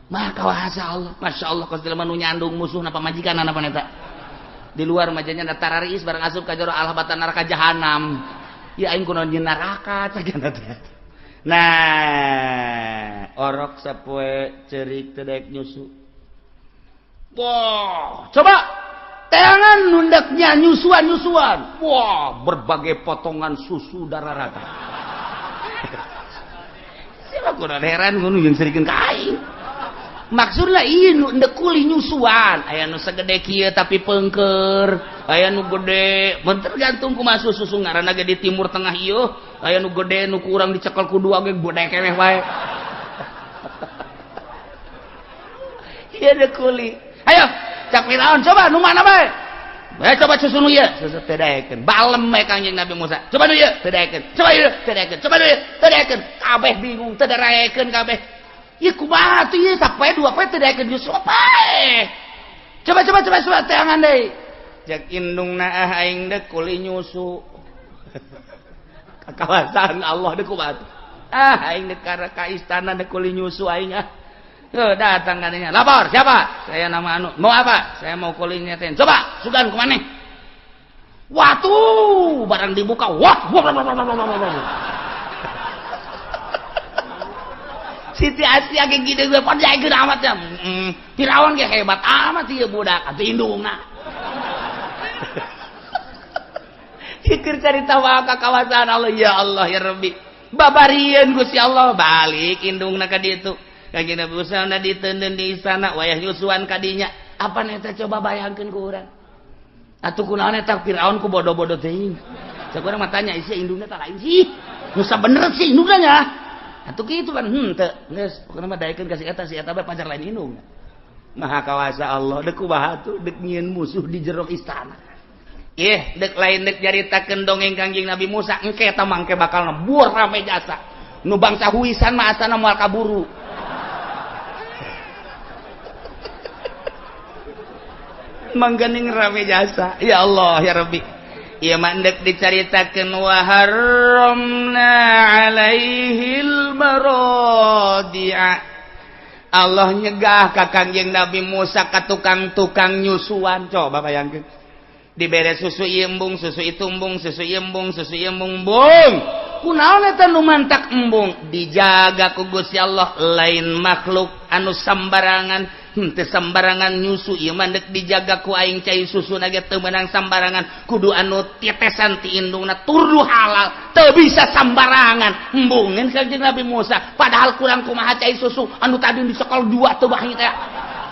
maha kawasa Allah, masya Allah. Kos jelema nu nyandung musuh na pamajikan apa eta di luar majanya tararis, bareng asup ka jero Allah batan neraka jahanam. Ya, aing kunaon nyeun neraka cagana teh. Nah, orok sapoe ceurik teu daek nyusu. Wah, coba teangan nundaknya nyusuan nyusuan. Wah, berbagai potongan susu darah rata. Siapa kurang heran ngono yang serikeun ka aing. Maksudna ieu nu endek kuli nyusuan, aya nu segede kieu tapi pengker, aya nu gede, mun tergantung kumaha susu ngaranna ge di Timur Tengah ieu, aya nu gede, nu kurang dicekel ku dua ge gede keneh wae. Ieu dek kuli. Ayo, cak Firaun, coba nu mana bae. Eh, coba susu nu ieu, susu teu daekeun. Balem we Kangjeng Nabi Musa. Coba nu ieu, teu daekeun. Coba ieu, teu daekeun. Coba nu ieu, teu daekeun. Kabeh bingung, teu daekeun kabeh. Ieu kumaha tuh ieu, sapoe dua poe teu daekeun nyusu pae. Coba coba coba coba teangan deui. Cek indungna, "Ah, aing dek kuli nyusu." Kakawasan Allah dek kumaha tuh? "Ah, aing dek ka istana, dek kuli nyusu aing ah." Tuh, datang katanya. "Lapor, siapa?" "Saya nama anu." "Mau apa?" "Saya mau kuli nyetin." "Coba, sugan kumaneh." Watu barang dibuka wah wah wah wah wah wah. Siti Asia ge gede gue panjaikeun amat ya. Firaun ge hebat amat ieu budak atuh indungna. Pikir carita wae ka kawasan Allah ya Allah ya Rabbi. Babarieun Gusti Allah balik indungna ka ditu. Kanjeng Nabi Musa na diteundeun di istana wayah nyusuan ka dinya. Apa eta coba bayangkeun ku urang. Atuh kunaon eta Firaun ku bodoh-bodoh teuing. Cek urang mah tanya isi indungna tah lain sih. Nu sabener sih indungna nya. Atuh kitu kan henteu. Geus pokona mah daekeun ka si eta bae pacar lain indungna. Maha kawasa Allah deuk kumaha tuh deuk nyieun musuh di jero istana. Ih, dek lain dek nyaritakeun dongeng Kangjeng Nabi Musa engke eta mangke bakal nebur rame jasa. Nu bangsa huisan mah asana moal kaburu. Mangganing rame jasa. Ya Allah ya Rabbi. Ieu mah endek dicaritakeun wa harramna alaihil maradi'a. Allah nyegah ka Kangjeng Nabi Musa ka tukang-tukang nyusuan. Coba bayangkeun. Dibere susu ieu embung, susu itu embung, susu ieu embung, susu ieu embung, embung. Kunaon eta nu mantak embung? Dijaga ku Gusti Allah lain makhluk anu sambarangan, henteu sambarangan nyusu ieu mah deuk dijaga ku aing cai susuna ge teu meunang sambarangan, kudu anu tetesan ti indungna turdu halal, teu bisa sambarangan. Embungeun Kangjeng Nabi Musa, padahal kurang kumaha cai susu anu tadi disekol dua teu bahi teh.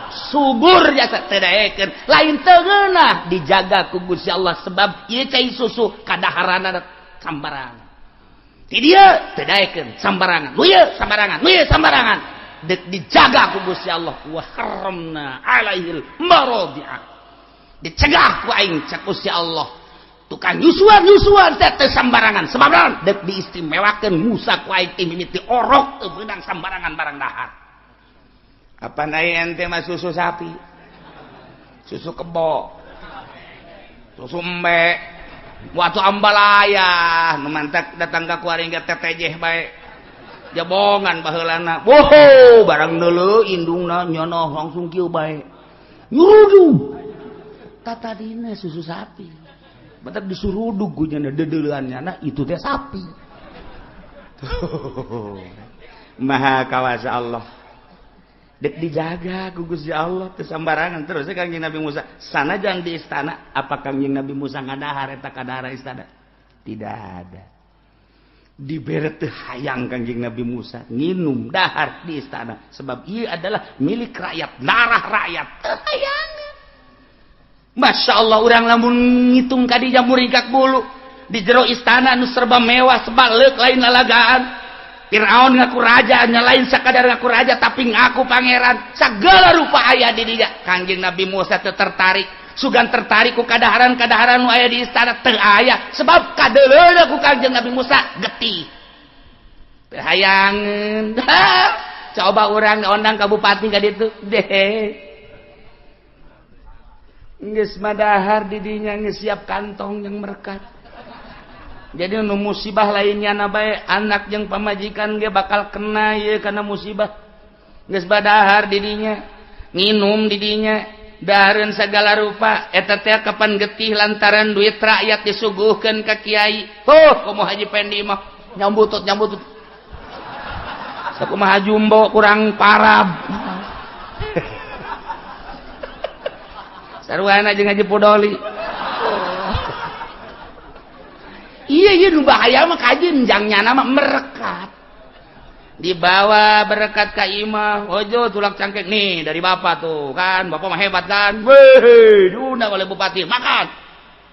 Subur jasa teu daekeun, lain teu ngeunah dijaga ku Gusti Allah sebab ieu cai susu kadaharanna sambarangan. Ti dieu teu daekeun sambarangan, nu ieu sambarangan, nu ieu sambarangan. Deuk dijaga ku Gusti Allah wa harramna alaihil maradi'a. Dicegah ku aing cek Gusti Allah. Tukang nyusuan-nyusuan teh teu sambarangan sebab naon? Deuk diistimewakeun Musa ku aing ti mimiti orok teu meunang sambarangan barang dahar. Apa naik ente mah susu sapi, susu kebo, susu embe, waktu ambalaya, nu mantak datang ka kuaring ge tetejeh bae, jabongan baheulana, boho barang neuleuh indungna nyonoh langsung kieu bae, nyurudug, tatadina susu sapi, batak disurudug ku nya deudeuleun nyana itu teh sapi. Maha kawasa Allah. Dek dijaga ku Gusti Allah teu sambarangan terus Kangjeng Nabi Musa sanajan di istana apa Kangjeng Nabi Musa ngadahar eta kadahara istana tidak ada dibere teu hayang Kangjeng Nabi Musa nginum dahar di istana sebab ieu adalah milik rakyat darah rakyat teu hayang. Masya Allah urang lamun ngitung ka dinya muringkak bulu di jero istana nu serba mewah sebaleuk lain lalagaan. Fir'aun ngaku raja, nya lain sakadar ngaku raja tapi ngaku pangeran. Segala rupa aya di dinya. Kangjeng Nabi Musa teu tertarik, sugan tertarik ku kadaharan-kadaharan nu aya di istana teu aya sebab kadeuleuna ku Kangjeng Nabi Musa getih. Teu hayangeun. Coba urang ondang ka bupati ka ditu deh. Geus madahar di dinya geus siap kantong yang merekat. Jadi nu musibah lainnya na bae anak jeung pamajikan ge bakal kena ieu kana musibah. Geus badahar di dinya, nginum di dinya, dahareun sagala rupa eta teh kapan getih lantaran duit rakyat disuguhkeun ka kiai. Huh, komo Haji Pendi mah nyambutut-nyambutut. Sakumaha jumbo kurang parab. Sarwana jeung Haji Pudoli. Iya iya nu bahaya mah kajenjang nyana mah merekat. Dibawa berkat ka imah, ojo tulak cangkek nih dari bapak tuh kan, bapak mah hebat kan. Weh, diundang oleh bupati, makan.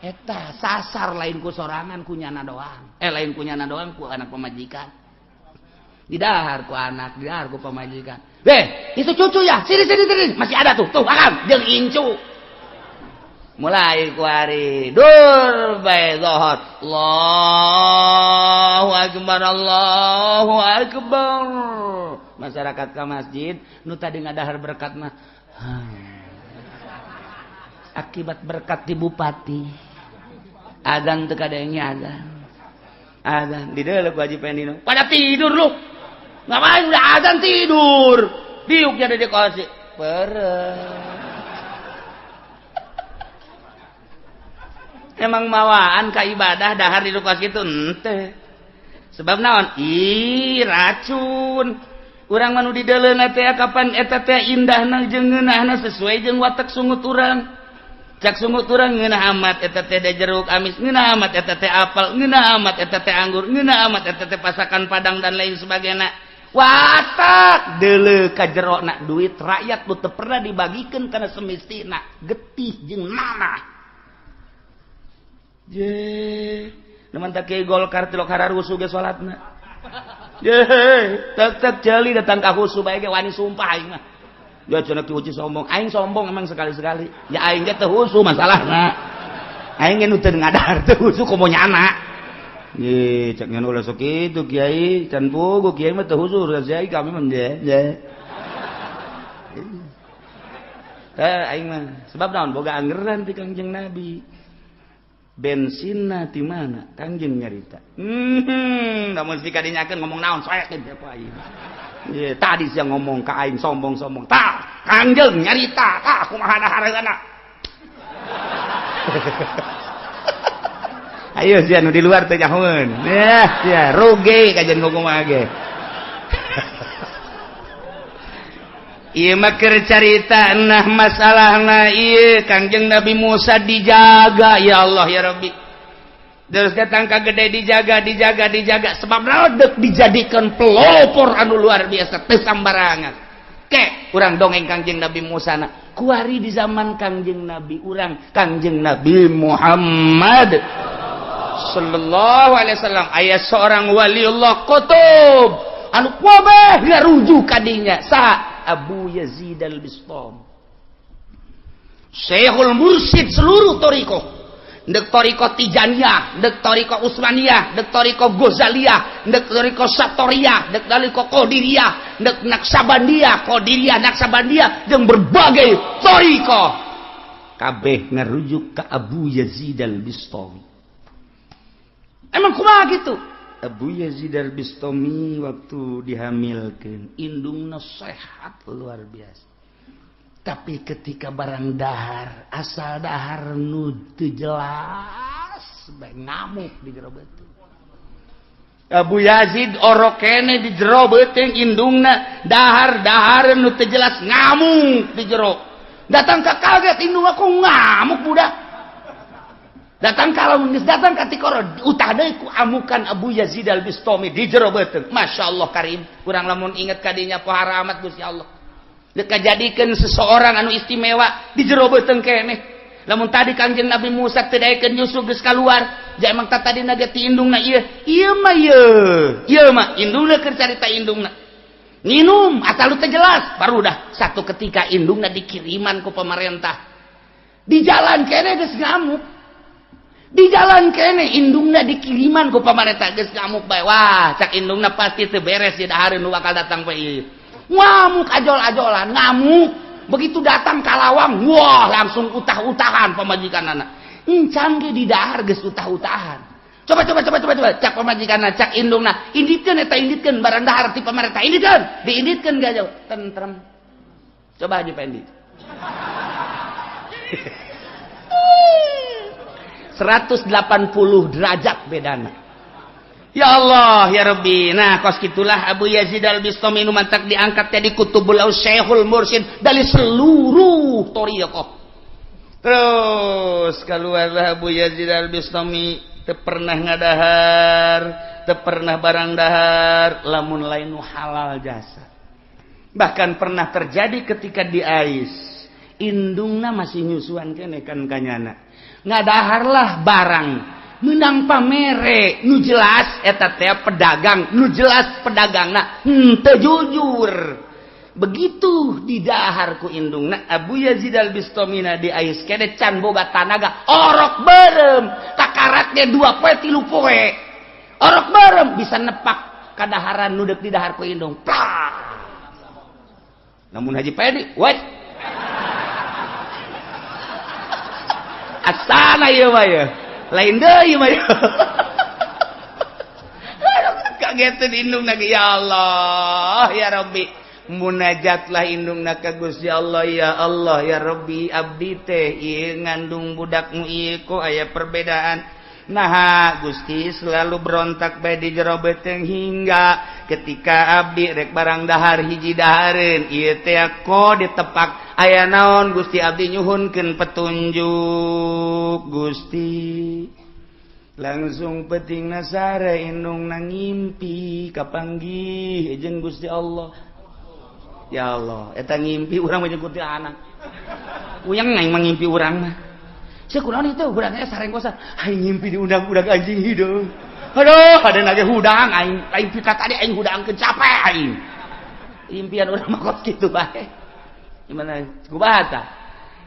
Eta sasar lain ku sorangan ku nyana doang. Lain ku nyana doang ku anak pemajikan. Didahar ku anak, didahar ku pemajikan. Weh, itu cucu ya, sini sini sini, masih ada tuh, tuh makan, jeung incu. Mulai kuari dur bae zohor. Allahu akbar Allahu akbar. Masyarakat ka masjid nu tadi ngadahar berkat mah akibat berkat di bupati. Azan teu kadenge azan. Azan di deuleuh ku Haji Pendino. Pada tidur lu. Ngapain udah azan tidur. Diuknya di kosi. Pereh. Emang mawaan ka ibadah dahar di kos kitu henteu. Sebab naon? Ih, racun. Urang mah nu dideuleuna teh kapan eta teh indahna jeung ngeunahna sesuai jeung watak sungut urang. Cak sungut urang ngeunah amat eta teh jeruk amis, ngeunah amat eta teh apel, ngeunah amat eta teh anggur, ngeunah amat eta teh pasakan padang dan lain sebagainya. Watak deuleu ka jerona duit rakyat nu teu pernah dibagikeun kana semestina, getih jeung nanah. Je, nu mantak kiai Golkar tilok hararusuh ge salatna. Je, tek tek jeli datang ka husu bae ge wani sumpah aing mah. Ya cenah ki uci sombong, aing sombong emang sekali-sekali. Ya aing ge teu husu masalahna. Aing ge nu teu ngadahar teu husu komo nyana. Ye, cek ngan ulah sok kitu kiai, can pugu kiai mah teu husu, kiai kami mah je. Je. Teh aing mah sebab naon boga anggeran ti Kangjeng Nabi. Bensinna ti mana? Kangjeng nyarita. Lamun si kadinyakeun ngomong naon soekeun siapa aing. Ye, tadi sia ngomong ka aing sombong-sombong. Tah, Kangjeng nyarita, tah kumaha dahareunana. Ayo sia nu di luar teh nyahoeun. Yah, sia rugi kajian kumaha ge. Ieu mah keur carita nah masalahna ieu Kangjeng Nabi Musa dijaga ya Allah ya Rabbi. Terus datang ka gede dijaga dijaga dijaga sebab naon deuk dijadikeun pelopor anu luar biasa teu sambarangan. Ke urang dongeng Kangjeng Nabi Musa na kuari di zaman Kangjeng Nabi urang Kangjeng Nabi Muhammad sallallahu alaihi wasallam aya seorang waliullah qutub anu kabeh ngarujuk ka dinya saha Abu Yazid Al-Bistami, Syekhul Mursyid seluruh thariqah, ndek thariqah Tijaniyah, ndek thariqah Utsmaniyah, ndek thariqah Ghazaliyah, ndek thariqah Satoriyah, ndek thariqah Qadiriyah, ndek Naksabandiyah, Qadiriyah, Naksabandiyah jeung berbagai thariqah kabeh ngarujuk ka Abu Yazid Al-Bistami. Emang kumaha kitu? Abu Yazid Al-Bistami waktu dihamilkan indungna sehat luar biasa. Tapi ketika barang dahar, asal dahar nu teu jelas bae ngamuk di jero beuteung. Abu Yazid orok kene di jero beuteung indungna dahar-dahar nu teu jelas ngamuk di jero. Datang ka kaget indung aku ngamuk budak. Datang kalau geus datang ka tikoro utah deui ku amukan Abu Yazid Al-Bistami di jero beuteung. Masya Allah karim. Kurang lamun inget ka dinya pohara amat Gusti Allah. Deuk kajadikeun seseorang anu istimewa di jero beuteung keneh. Lamun tadi Kangjeng Nabi Musa teu daekeun nyusu geus kaluar, ja emang tadi ge ti indungna ieu. Ieu mah ieu. Ieu mah indungna keur carita indungna. Nginum asal teu jelas, baru dah satu ketika indungna dikiriman ku pemerintah. Di jalan keneh geus ngamuk. Di jalan kene indungna dikiriman ku pamarentah geus ngamuk bae. Wah, cak indungna pasti teu beres di dahareun nu bakal datang bae ieu. Ngamuk ajol-ajolan, ngamuk. Begitu datang ka lawang, wah langsung utah-utahan pamajikanana. Encan ge di dahar geus utah-utahan. Coba coba coba coba coba cak pamajikanna, cak indungna, inditkeun eta inditkeun barang dahar ti pamarentah, inditkeun, diinditkeun ga jauh, tentrem. Coba Haji Pendi. 180 derajat bedana. Ya Allah ya Rabbi. Nah kos gitulah Abu Yazid Al-Bistami nu mantak diangkat jadi kutubul Syekhul Mursyid dari seluruh thariqah. Terus keluarlah Abu Yazid Al-Bistami teu pernah ngadahar, teu pernah barang dahar lamun lain nu halal jasa. Bahkan pernah terjadi ketika di Ais, indungna masih nyusuan keneh kan kanyana. Ngadaharlah barang menang pamere nu jelas eta teh pedagang nu jelas pedagangna henteu jujur. Begitu didahar ku indungna Abu Yazid Al-Bistamina di ais kene can boga tanaga orok beureum kakaraknya 2 poe 3 poe orok beureum bisa nepak kadaharan nu deuk didahar ku indung. Plak. Namun Haji Pedi weh asana ieu mah ya lain deui mah ya. Kageteun indung lagi ya Allah ya Rabbi. Munajatlah indungna ka Gusti Allah, "Ya Allah, ya Rabbi, abdi teh ieu ngandung budakmu ieu kok aya perbedaan. Nah, Gusti, selalu berontak bae di jero beuteung hingga ketika abdi rek barang dahar hiji dahareun ieu teh kok ditepak aya naon. Gusti, abdi nyuhunkeun petunjuk, Gusti." Langsung penting nasare indung nang ngimpi kapanggih jeung Gusti Allah. Ya Allah, eta ngimpi urang mah jeung anak uyang aing mah ngimpi urang mah. Kunaon itu hudangnya sareng kosan aing ngimpi diundang-undang anjing hideung. Aduh, ada nage hudang aing, aing pita tadi aing hudangkeun, capek aing. Impian urang mah kos kitu bae. Gimana kumaha tah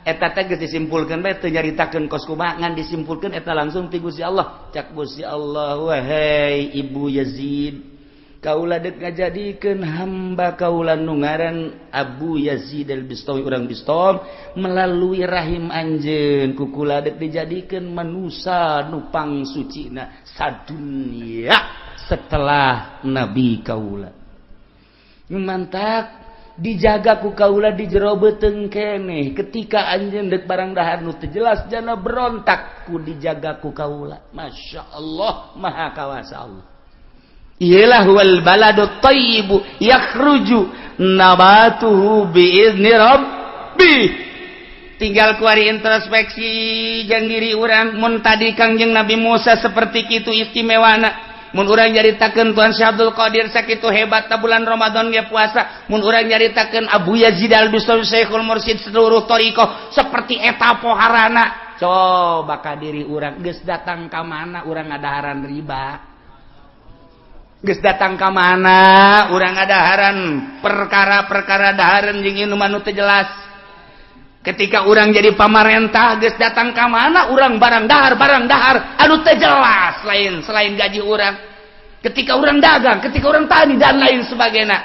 eta teh? Geus disimpulkeun bae, teu nyaritakeun kos kumaha, ngan disimpulkeun eta langsung ti Gusti Allah. Cak Gusti Allah, "Wahai Ibu Yazid, kaula dek ngajadikeun hamba kaula nu ngaran Abu Yazid al-Bistami, urang Bistom, melalui rahim anjeun ku kula dek dijadikeun manusa nu pangsucina sadunya setelah nabi kaula. Mantak dijaga ku kaula di jero beuteung keneh. Ketika anjeun dek barang dahar nu teu jelas jana berontak, ku dijaga ku kaula." Masya Allah, maha kawasa Allah. Iyalah, wal baladu thayyibu yakhruju nabatuhu biizni rabbi. Tinggal kuari introspeksi jang diri urang. Mun tadi Kangjeng Nabi Musa seperti kitu istimewana, mun urang nyaritakeun Tuan Syekh Abdul Qadir sakitu hebat ta bulan Ramadan ge puasa, mun urang nyaritakeun Abu Yazid Al-Bistami Syekhul Mursyid seluruh thariqah seperti eta poharana, coba ka diri urang, geus datang ka mana urang ngadaharan riba? Geus datang ka mana urang ngadaharan perkara-perkara dahareun jeung inuman nu teu jelas? Ketika urang jadi pamarentah, geus datang ka mana urang barang dahar, barang dahar anu teu jelas lain selain gaji urang? Ketika urang dagang, ketika urang tani, dan lain sebagainya,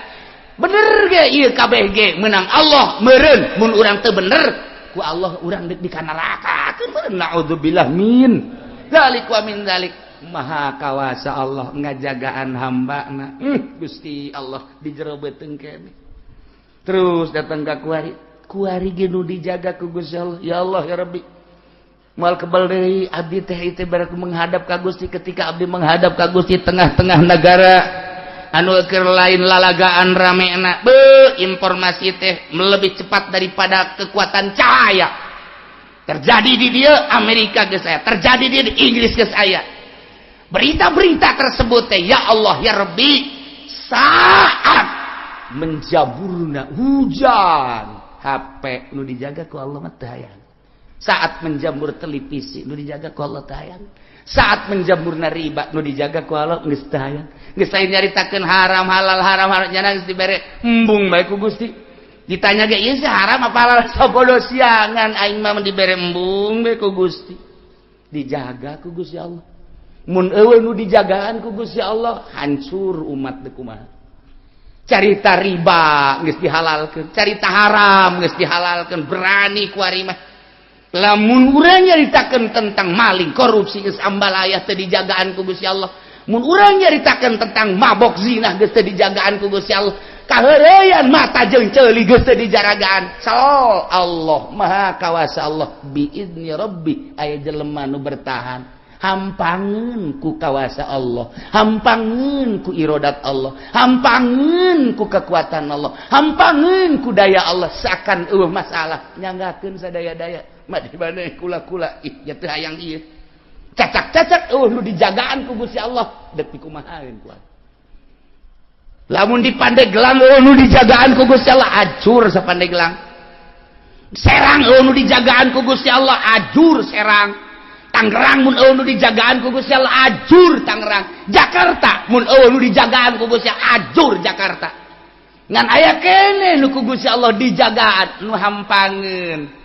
bener ge ieu kabeh ge menang Allah meureun. Mun urang teu bener, ku Allah urang deuk di neraka meureun. Naudzubillah min dzalik wa min dzalik. Maha kawasa Allah ngajagaan hamba na. Gusti Allah di jero beuteung kene. Terus datang ka kuari, kuari ge nu dijaga ku Gusti Allah. Ya Allah, ya Rabbi, moal kebal deui abdi teh itu baraku menghadap ka Gusti. Ketika abdi menghadap ka Gusti, tengah-tengah negara anu keur lain lalagaan ramena be, informasi teh lebih cepat daripada kekuatan cahaya. Terjadi di dia Amerika geus aya, terjadi di Inggris geus aya berita-berita tersebut teh. Ya Allah, ya Rabbi, saat menjaburna hujan, HP nu dijaga ku Allah mah teu hayang. Saat menjamur televisi, nu dijaga ku Allah teu hayang. Saat menjamurna riba, nu dijaga ku Allah geus teu hayang. Geus lain nyaritakeun haram halal, haram halal, nyana geus dibere embung bae ku Gusti. Ditanya ge, ieu sih haram apa halal? Sabodo siangan aing mah dibere embung bae ku Gusti. Dijaga ku Gusti Allah. Mun eueuh nu dijagaan ku Gusti Allah, hancur umat teh kumaha. Carita riba geus dihalalkeun, carita haram geus dihalalkeun, berani ku ari mah. Lamun urang nyaritakeun tentang maling, korupsi, geus ambalaya, teu dijagaan ku Gusti Allah. Mun urang nyaritakeun tentang mabok, zina, geus teu dijagaan ku Gusti Allah. Kaheureuyan mata jeung ceuli geus teu dijaragaan. So Allah, maha kawasa Allah, biizni rabbi aya jelema nu bertahan. Hampangeun ku kawasa Allah, hampangeun ku irodat Allah, hampangeun ku kekuatan Allah, hampangeun ku daya Allah, seakan eueuh masalah, nyanggakeun sadaya-daya. Mah di mana kula-kula ih ya teu hayang ieu. Cacak-cacak eueuh nu dijagaan ku Gusti Allah, deuk dikumahaeun ku. Lamun di Pandeglang eueuh nu dijagaan ku Gusti Allah, ajur sapandeglang. Serang eueuh nu dijagaan ku Gusti Allah, ajur Serang. Tangerang mun eueuh nu dijagaan ku Gusti Allah, ajur Tangerang. Jakarta mun eueuh nu dijagaan ku Gusti Allah, ajur Jakarta. Ngan aya keneh nu ku Gusti Allah dijagaan, nu hampangeun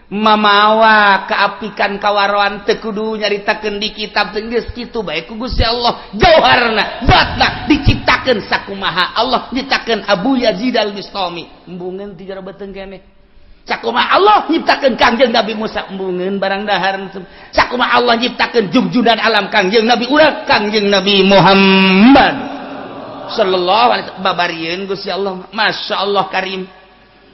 mamawa keapikan kawaroan, teu kudu nyaritakeun di kitab teh, geus kitu bae ku Gusti Allah. Jauharna zatna diciptakeun sakumaha Allah nyiptakeun Abu Yazid Al-Bistami, embungeun ti jero beuteung keneh. Sakumaha Allah nyiptakeun Kangjeng Nabi Musa, embungeun barang dahar. Sakumaha Allah nyiptakeun jugjudan alam Kangjeng Nabi urang, Kangjeng Nabi Muhammad. Sallallahu alaihi wasallam. Babarieun Gusti Allah, Masya Allah karim.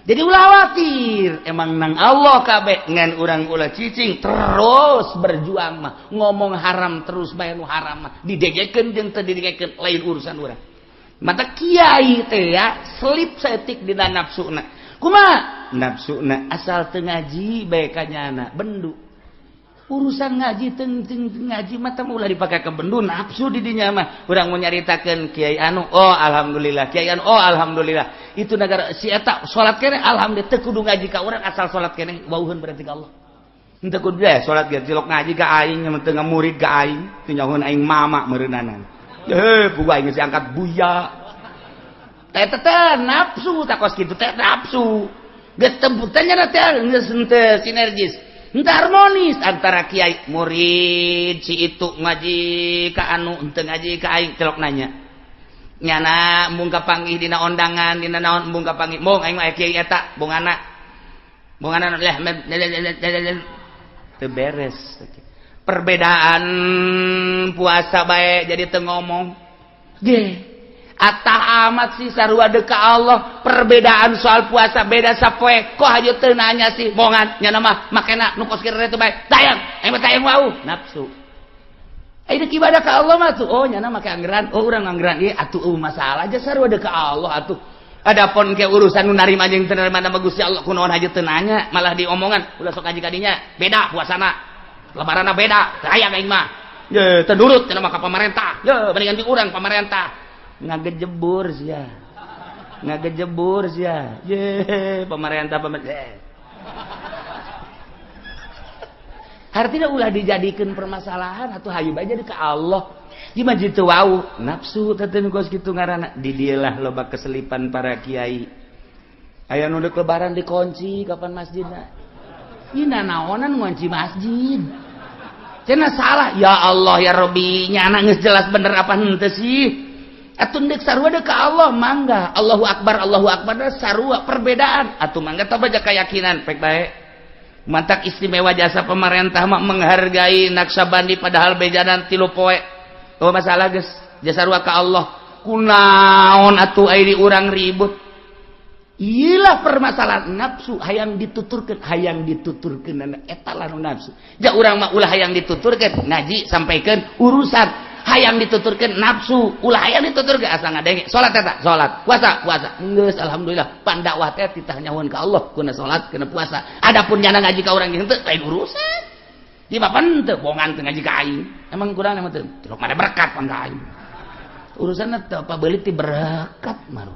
Jadi ulah khawatir, emang nang Allah kabeh, ngan urang ulah cicing, terus berjuang mah, ngomong haram terus bae. Nu haram mah didegekeun jeung teu didegekeun lain urusan urang. Mata kiai teh ya selip saeutik dina nafsuna. Kumaha nafsuna? Asal teu ngaji bae ka nyana bendu. Urusan ngaji teng teng ngaji mah teh ulah dipake ke bendu nafsu di dinya mah. Urang mau nyaritakeun kiai anu, oh alhamdulillah, kiai anu, oh alhamdulillah, itu negara si eta salat keneh, alhamdulillah. Teu kudu ngaji ka urang, asal salat keneh wauheun berarti ka Allah. Henteu kudu deh salat ge cilok ngaji ka aing, teu murid ka aing, teu nyahoeun aing mama meureunanan. Heh, buku aing geus angkat buya. Teh teh nafsu tak kos kitu teh nafsu. Geus teu teh geus henteu sinergis. Henteu harmonis antara kiai murid. Si itu ngaji ka anu, henteu ngaji ka aing, celok nanya. Nyana embung kapanggih dina ondangan, dina naon embung kapanggih. Mong aing mah kiai eta, bongana. Bongana leh teu beres. Perbedaan puasa bae jadi teu ngomong. Ge atah amat sih, sarua deka Allah. Perbedaan soal puasa beda sapoe, kok hayu teu nanya sih, bongan nya mah makena nu kos kieu teh bae tayang aing mah tayang wau nafsu. Ayo ibadah ka Allah mah tuh, oh nyana make anggaran, oh urang anggaran ieu atuh, oh masalah aja, sarua deka Allah atuh. Adapun ke urusan nu narima jeung teu narima nama Gusti Allah, kunaon hayu teu nanya, malah diomongan ulah sok ngaji kadinya, beda puasana, lebaranna beda, hayang aing mah. Ye, teu nurut cenah mah ka pamarentah. Ye, mendingan di urang pamarentah. Ngagejebur sia, ngagejebur sia. Ye, pemerintah, pemerintah. Artinya ulah dijadikan permasalahan atau hayu bae jadi ke Allah di masjid teu wau nafsu teh kos kitu ngaranna. Di dieulah loba keselipan para kiai. Aya nu deuk lebaran dikunci kapan masjidna. Ieu nanaonan ngunci masjid cenah salah. Ya Allah ya Rabbi, nyana geus jelas bener apa henteu sih? Atuh deuk sarua deuk ka Allah mangga. Allahu akbar, Allahu akbar sarua perbedaan. Atuh mangga tah baca keyakinan pek bae. Mantak istimewa jasa pemerintah mah menghargai Naksabandi padahal bejanan 3 poe. Oh masalah geus jasa sarua ka Allah. Kunaon atuh ai di urang ribut? Iyalah permasalahan nafsu, hayang dituturkeun, hayang dituturkeun eta lah nu nafsu. Ja urang mah ulah hayang dituturkeun, ngaji sampaikeun urusan. Hayang dituturkeun nafsu, ulah hayang dituturkeun asa ngadenge. Salat eta, salat, puasa, puasa. Geus alhamdulillah, pandakwah teh titah nyahoan ka Allah kuna salat, kuna puasa. Adapun nyana ngaji ka urang henteu lain urusan. Di bapan teu bongan teu ngaji ka aing. Emang kurang emang teu? Cilok mana berkat pan ka aing. Urusanna teu apa beulit ti berkat maru.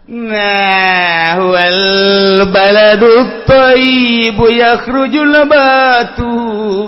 Nah, wal baladu thayyibu yakhruju nabatu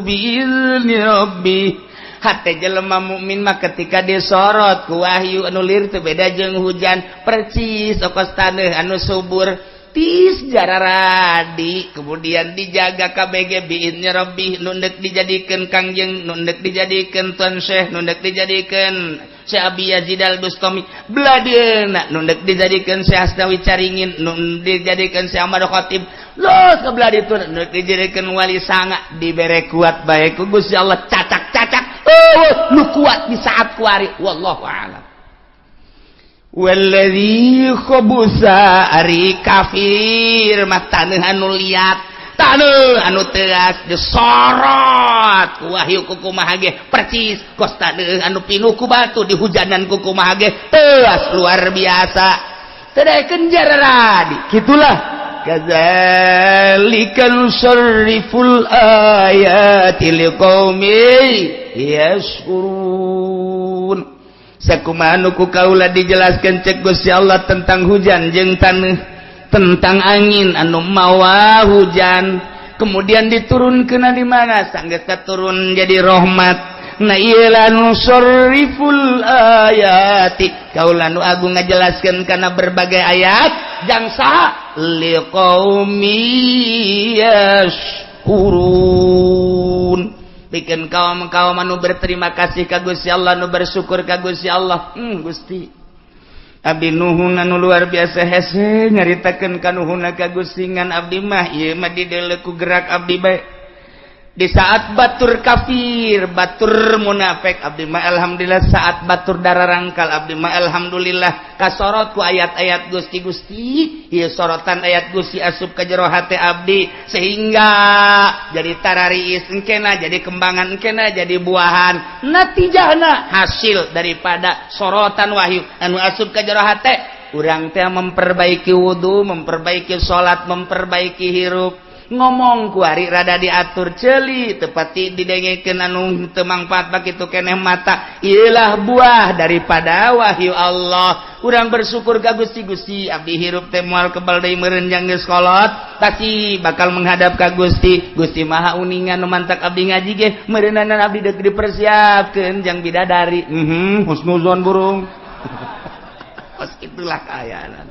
biizni rabbi. Hate jelema mukmin mah ketika disorot ku wahyu anu lir teu beda jeung hujan, percis okos taneuh anu subur tis jararadi, kemudian dijaga KBG biizni rabbi. Nu deuk dijadikeun kangjeng, nu deuk dijadikeun tuan syekh, nu deuk dijadikeun Syekh Abi Yazid Al-Bustami beladeuna, nu deuk dijadikeun Syekh Asnawi Caringin, nu dijadikeun Syekh Ahmad Khatib los ke belah ditu, nu deuk dijadikeun wali sanga, dibere kuat bae ku Gusti Allah, cacak-cacak eueuh nu kuat di saat kuari, wallahu a'lam. Walladzi khabusa, ari kafir mah taneuh anu liat, taneuh anu teas, disorot ku wahyu kukumaha ge percis kos taneuh anu pinuh ku batu, dihujanan kukumaha ge teas luar biasa, teu daekeun jararadi. Kitulah kadzalika nusarriful ayati liqaumin yashkurun. Sakumaha nu ku kaula dijelaskeun cek Gusti Allah tentang hujan jeung taneuh, tentang angin anu mawa hujan, kemudian diturunkeun di mana sanggeus turun jadi rahmat. Nah ieu nusarriful ayati, kaula nu agung ngajelaskeun kana berbagai ayat jang saha liqaumi yashkurun, bikin kaum-kaum anu berterima kasih ka Gusti Allah, anu bersyukur ka Gusti Allah. Gusti abdi nuhun anu luar biasa hese nyaritakeun kanuhunna ka Gusti, ngan abdi mah ieu mah dideuleu ku gerak abdi bae. Di saat batur kafir, batur munafik, abdi mah alhamdulillah. Saat batur dararangkal, abdi mah alhamdulillah kasorot ku ayat-ayat Gusti. Gusti, ieu sorotan ayat Gusti asup ka jero hate abdi sehingga jadi tarariis engkena, jadi kembangan engkena, jadi buahan. Natijahna, hasil daripada sorotan wahyu anu asup ka jero hate urang teh, memperbaiki wudhu, memperbaiki salat, memperbaiki hirup, ngomong kuari rada diatur, celi tepati didengekeun anu teu mangfaat bakitu keneh mata. Iyalah buah daripada wahyu Allah. Urang bersyukur ka Gusti. Gusti, abdi hirup teh moal kebal deui meureun, jang geus kolot pasti bakal menghadap ka Gusti. Gusti Maha uningan, nu mantak abdi ngaji ge meureunanan abdi deuk dipersiapkeun jang bidadari. Husnuzon burung. Pas itulah kaayaan.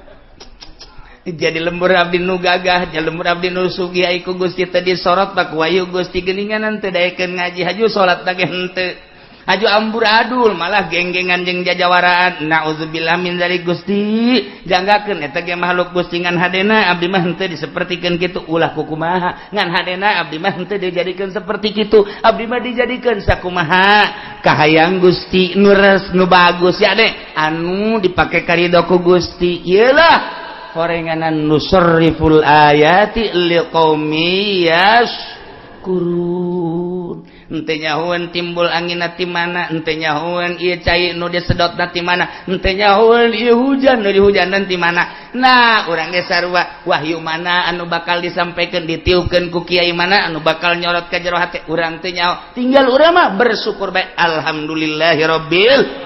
Jadi lembur abdi nu gagah, jadi lembur abdi nu sugih ai ku Gusti teh disorot bak wahyu Gusti geuningan, teu daekeun ngaji, haju salat ge henteu, haju amburadul, malah genggengan jeung jajawaraan. Naudzubillah min dzalik. Gusti janggakeun, eta ge makhluk Gusti, ngan hadena abdi mah henteu disapertikeun kitu. Ulah kukumaha, ngan hadena abdi mah henteu dijadikeun seperti kitu. Abdi mah dijadikeun sakumaha kahayang Gusti, nu res, nu bagus ya deh, anu dipake karido ku Gusti. Iyalah horenganan nusarriful ayati liqaumi yaskurun. Henteu nyahoeun timbul angin ti mana, henteu nyahoeun ieu cai nu disedot ti mana, henteu nyahoeun ieu hujan nu dihujanan ti mana. Nah, urang ge sarua, wahyu mana anu bakal disampaikan, ditiupkeun ku kiai mana anu bakal nyorot ka jero hate urang, teu nyaho. Tinggal urang mah bersyukur bae, alhamdulillahirabbil.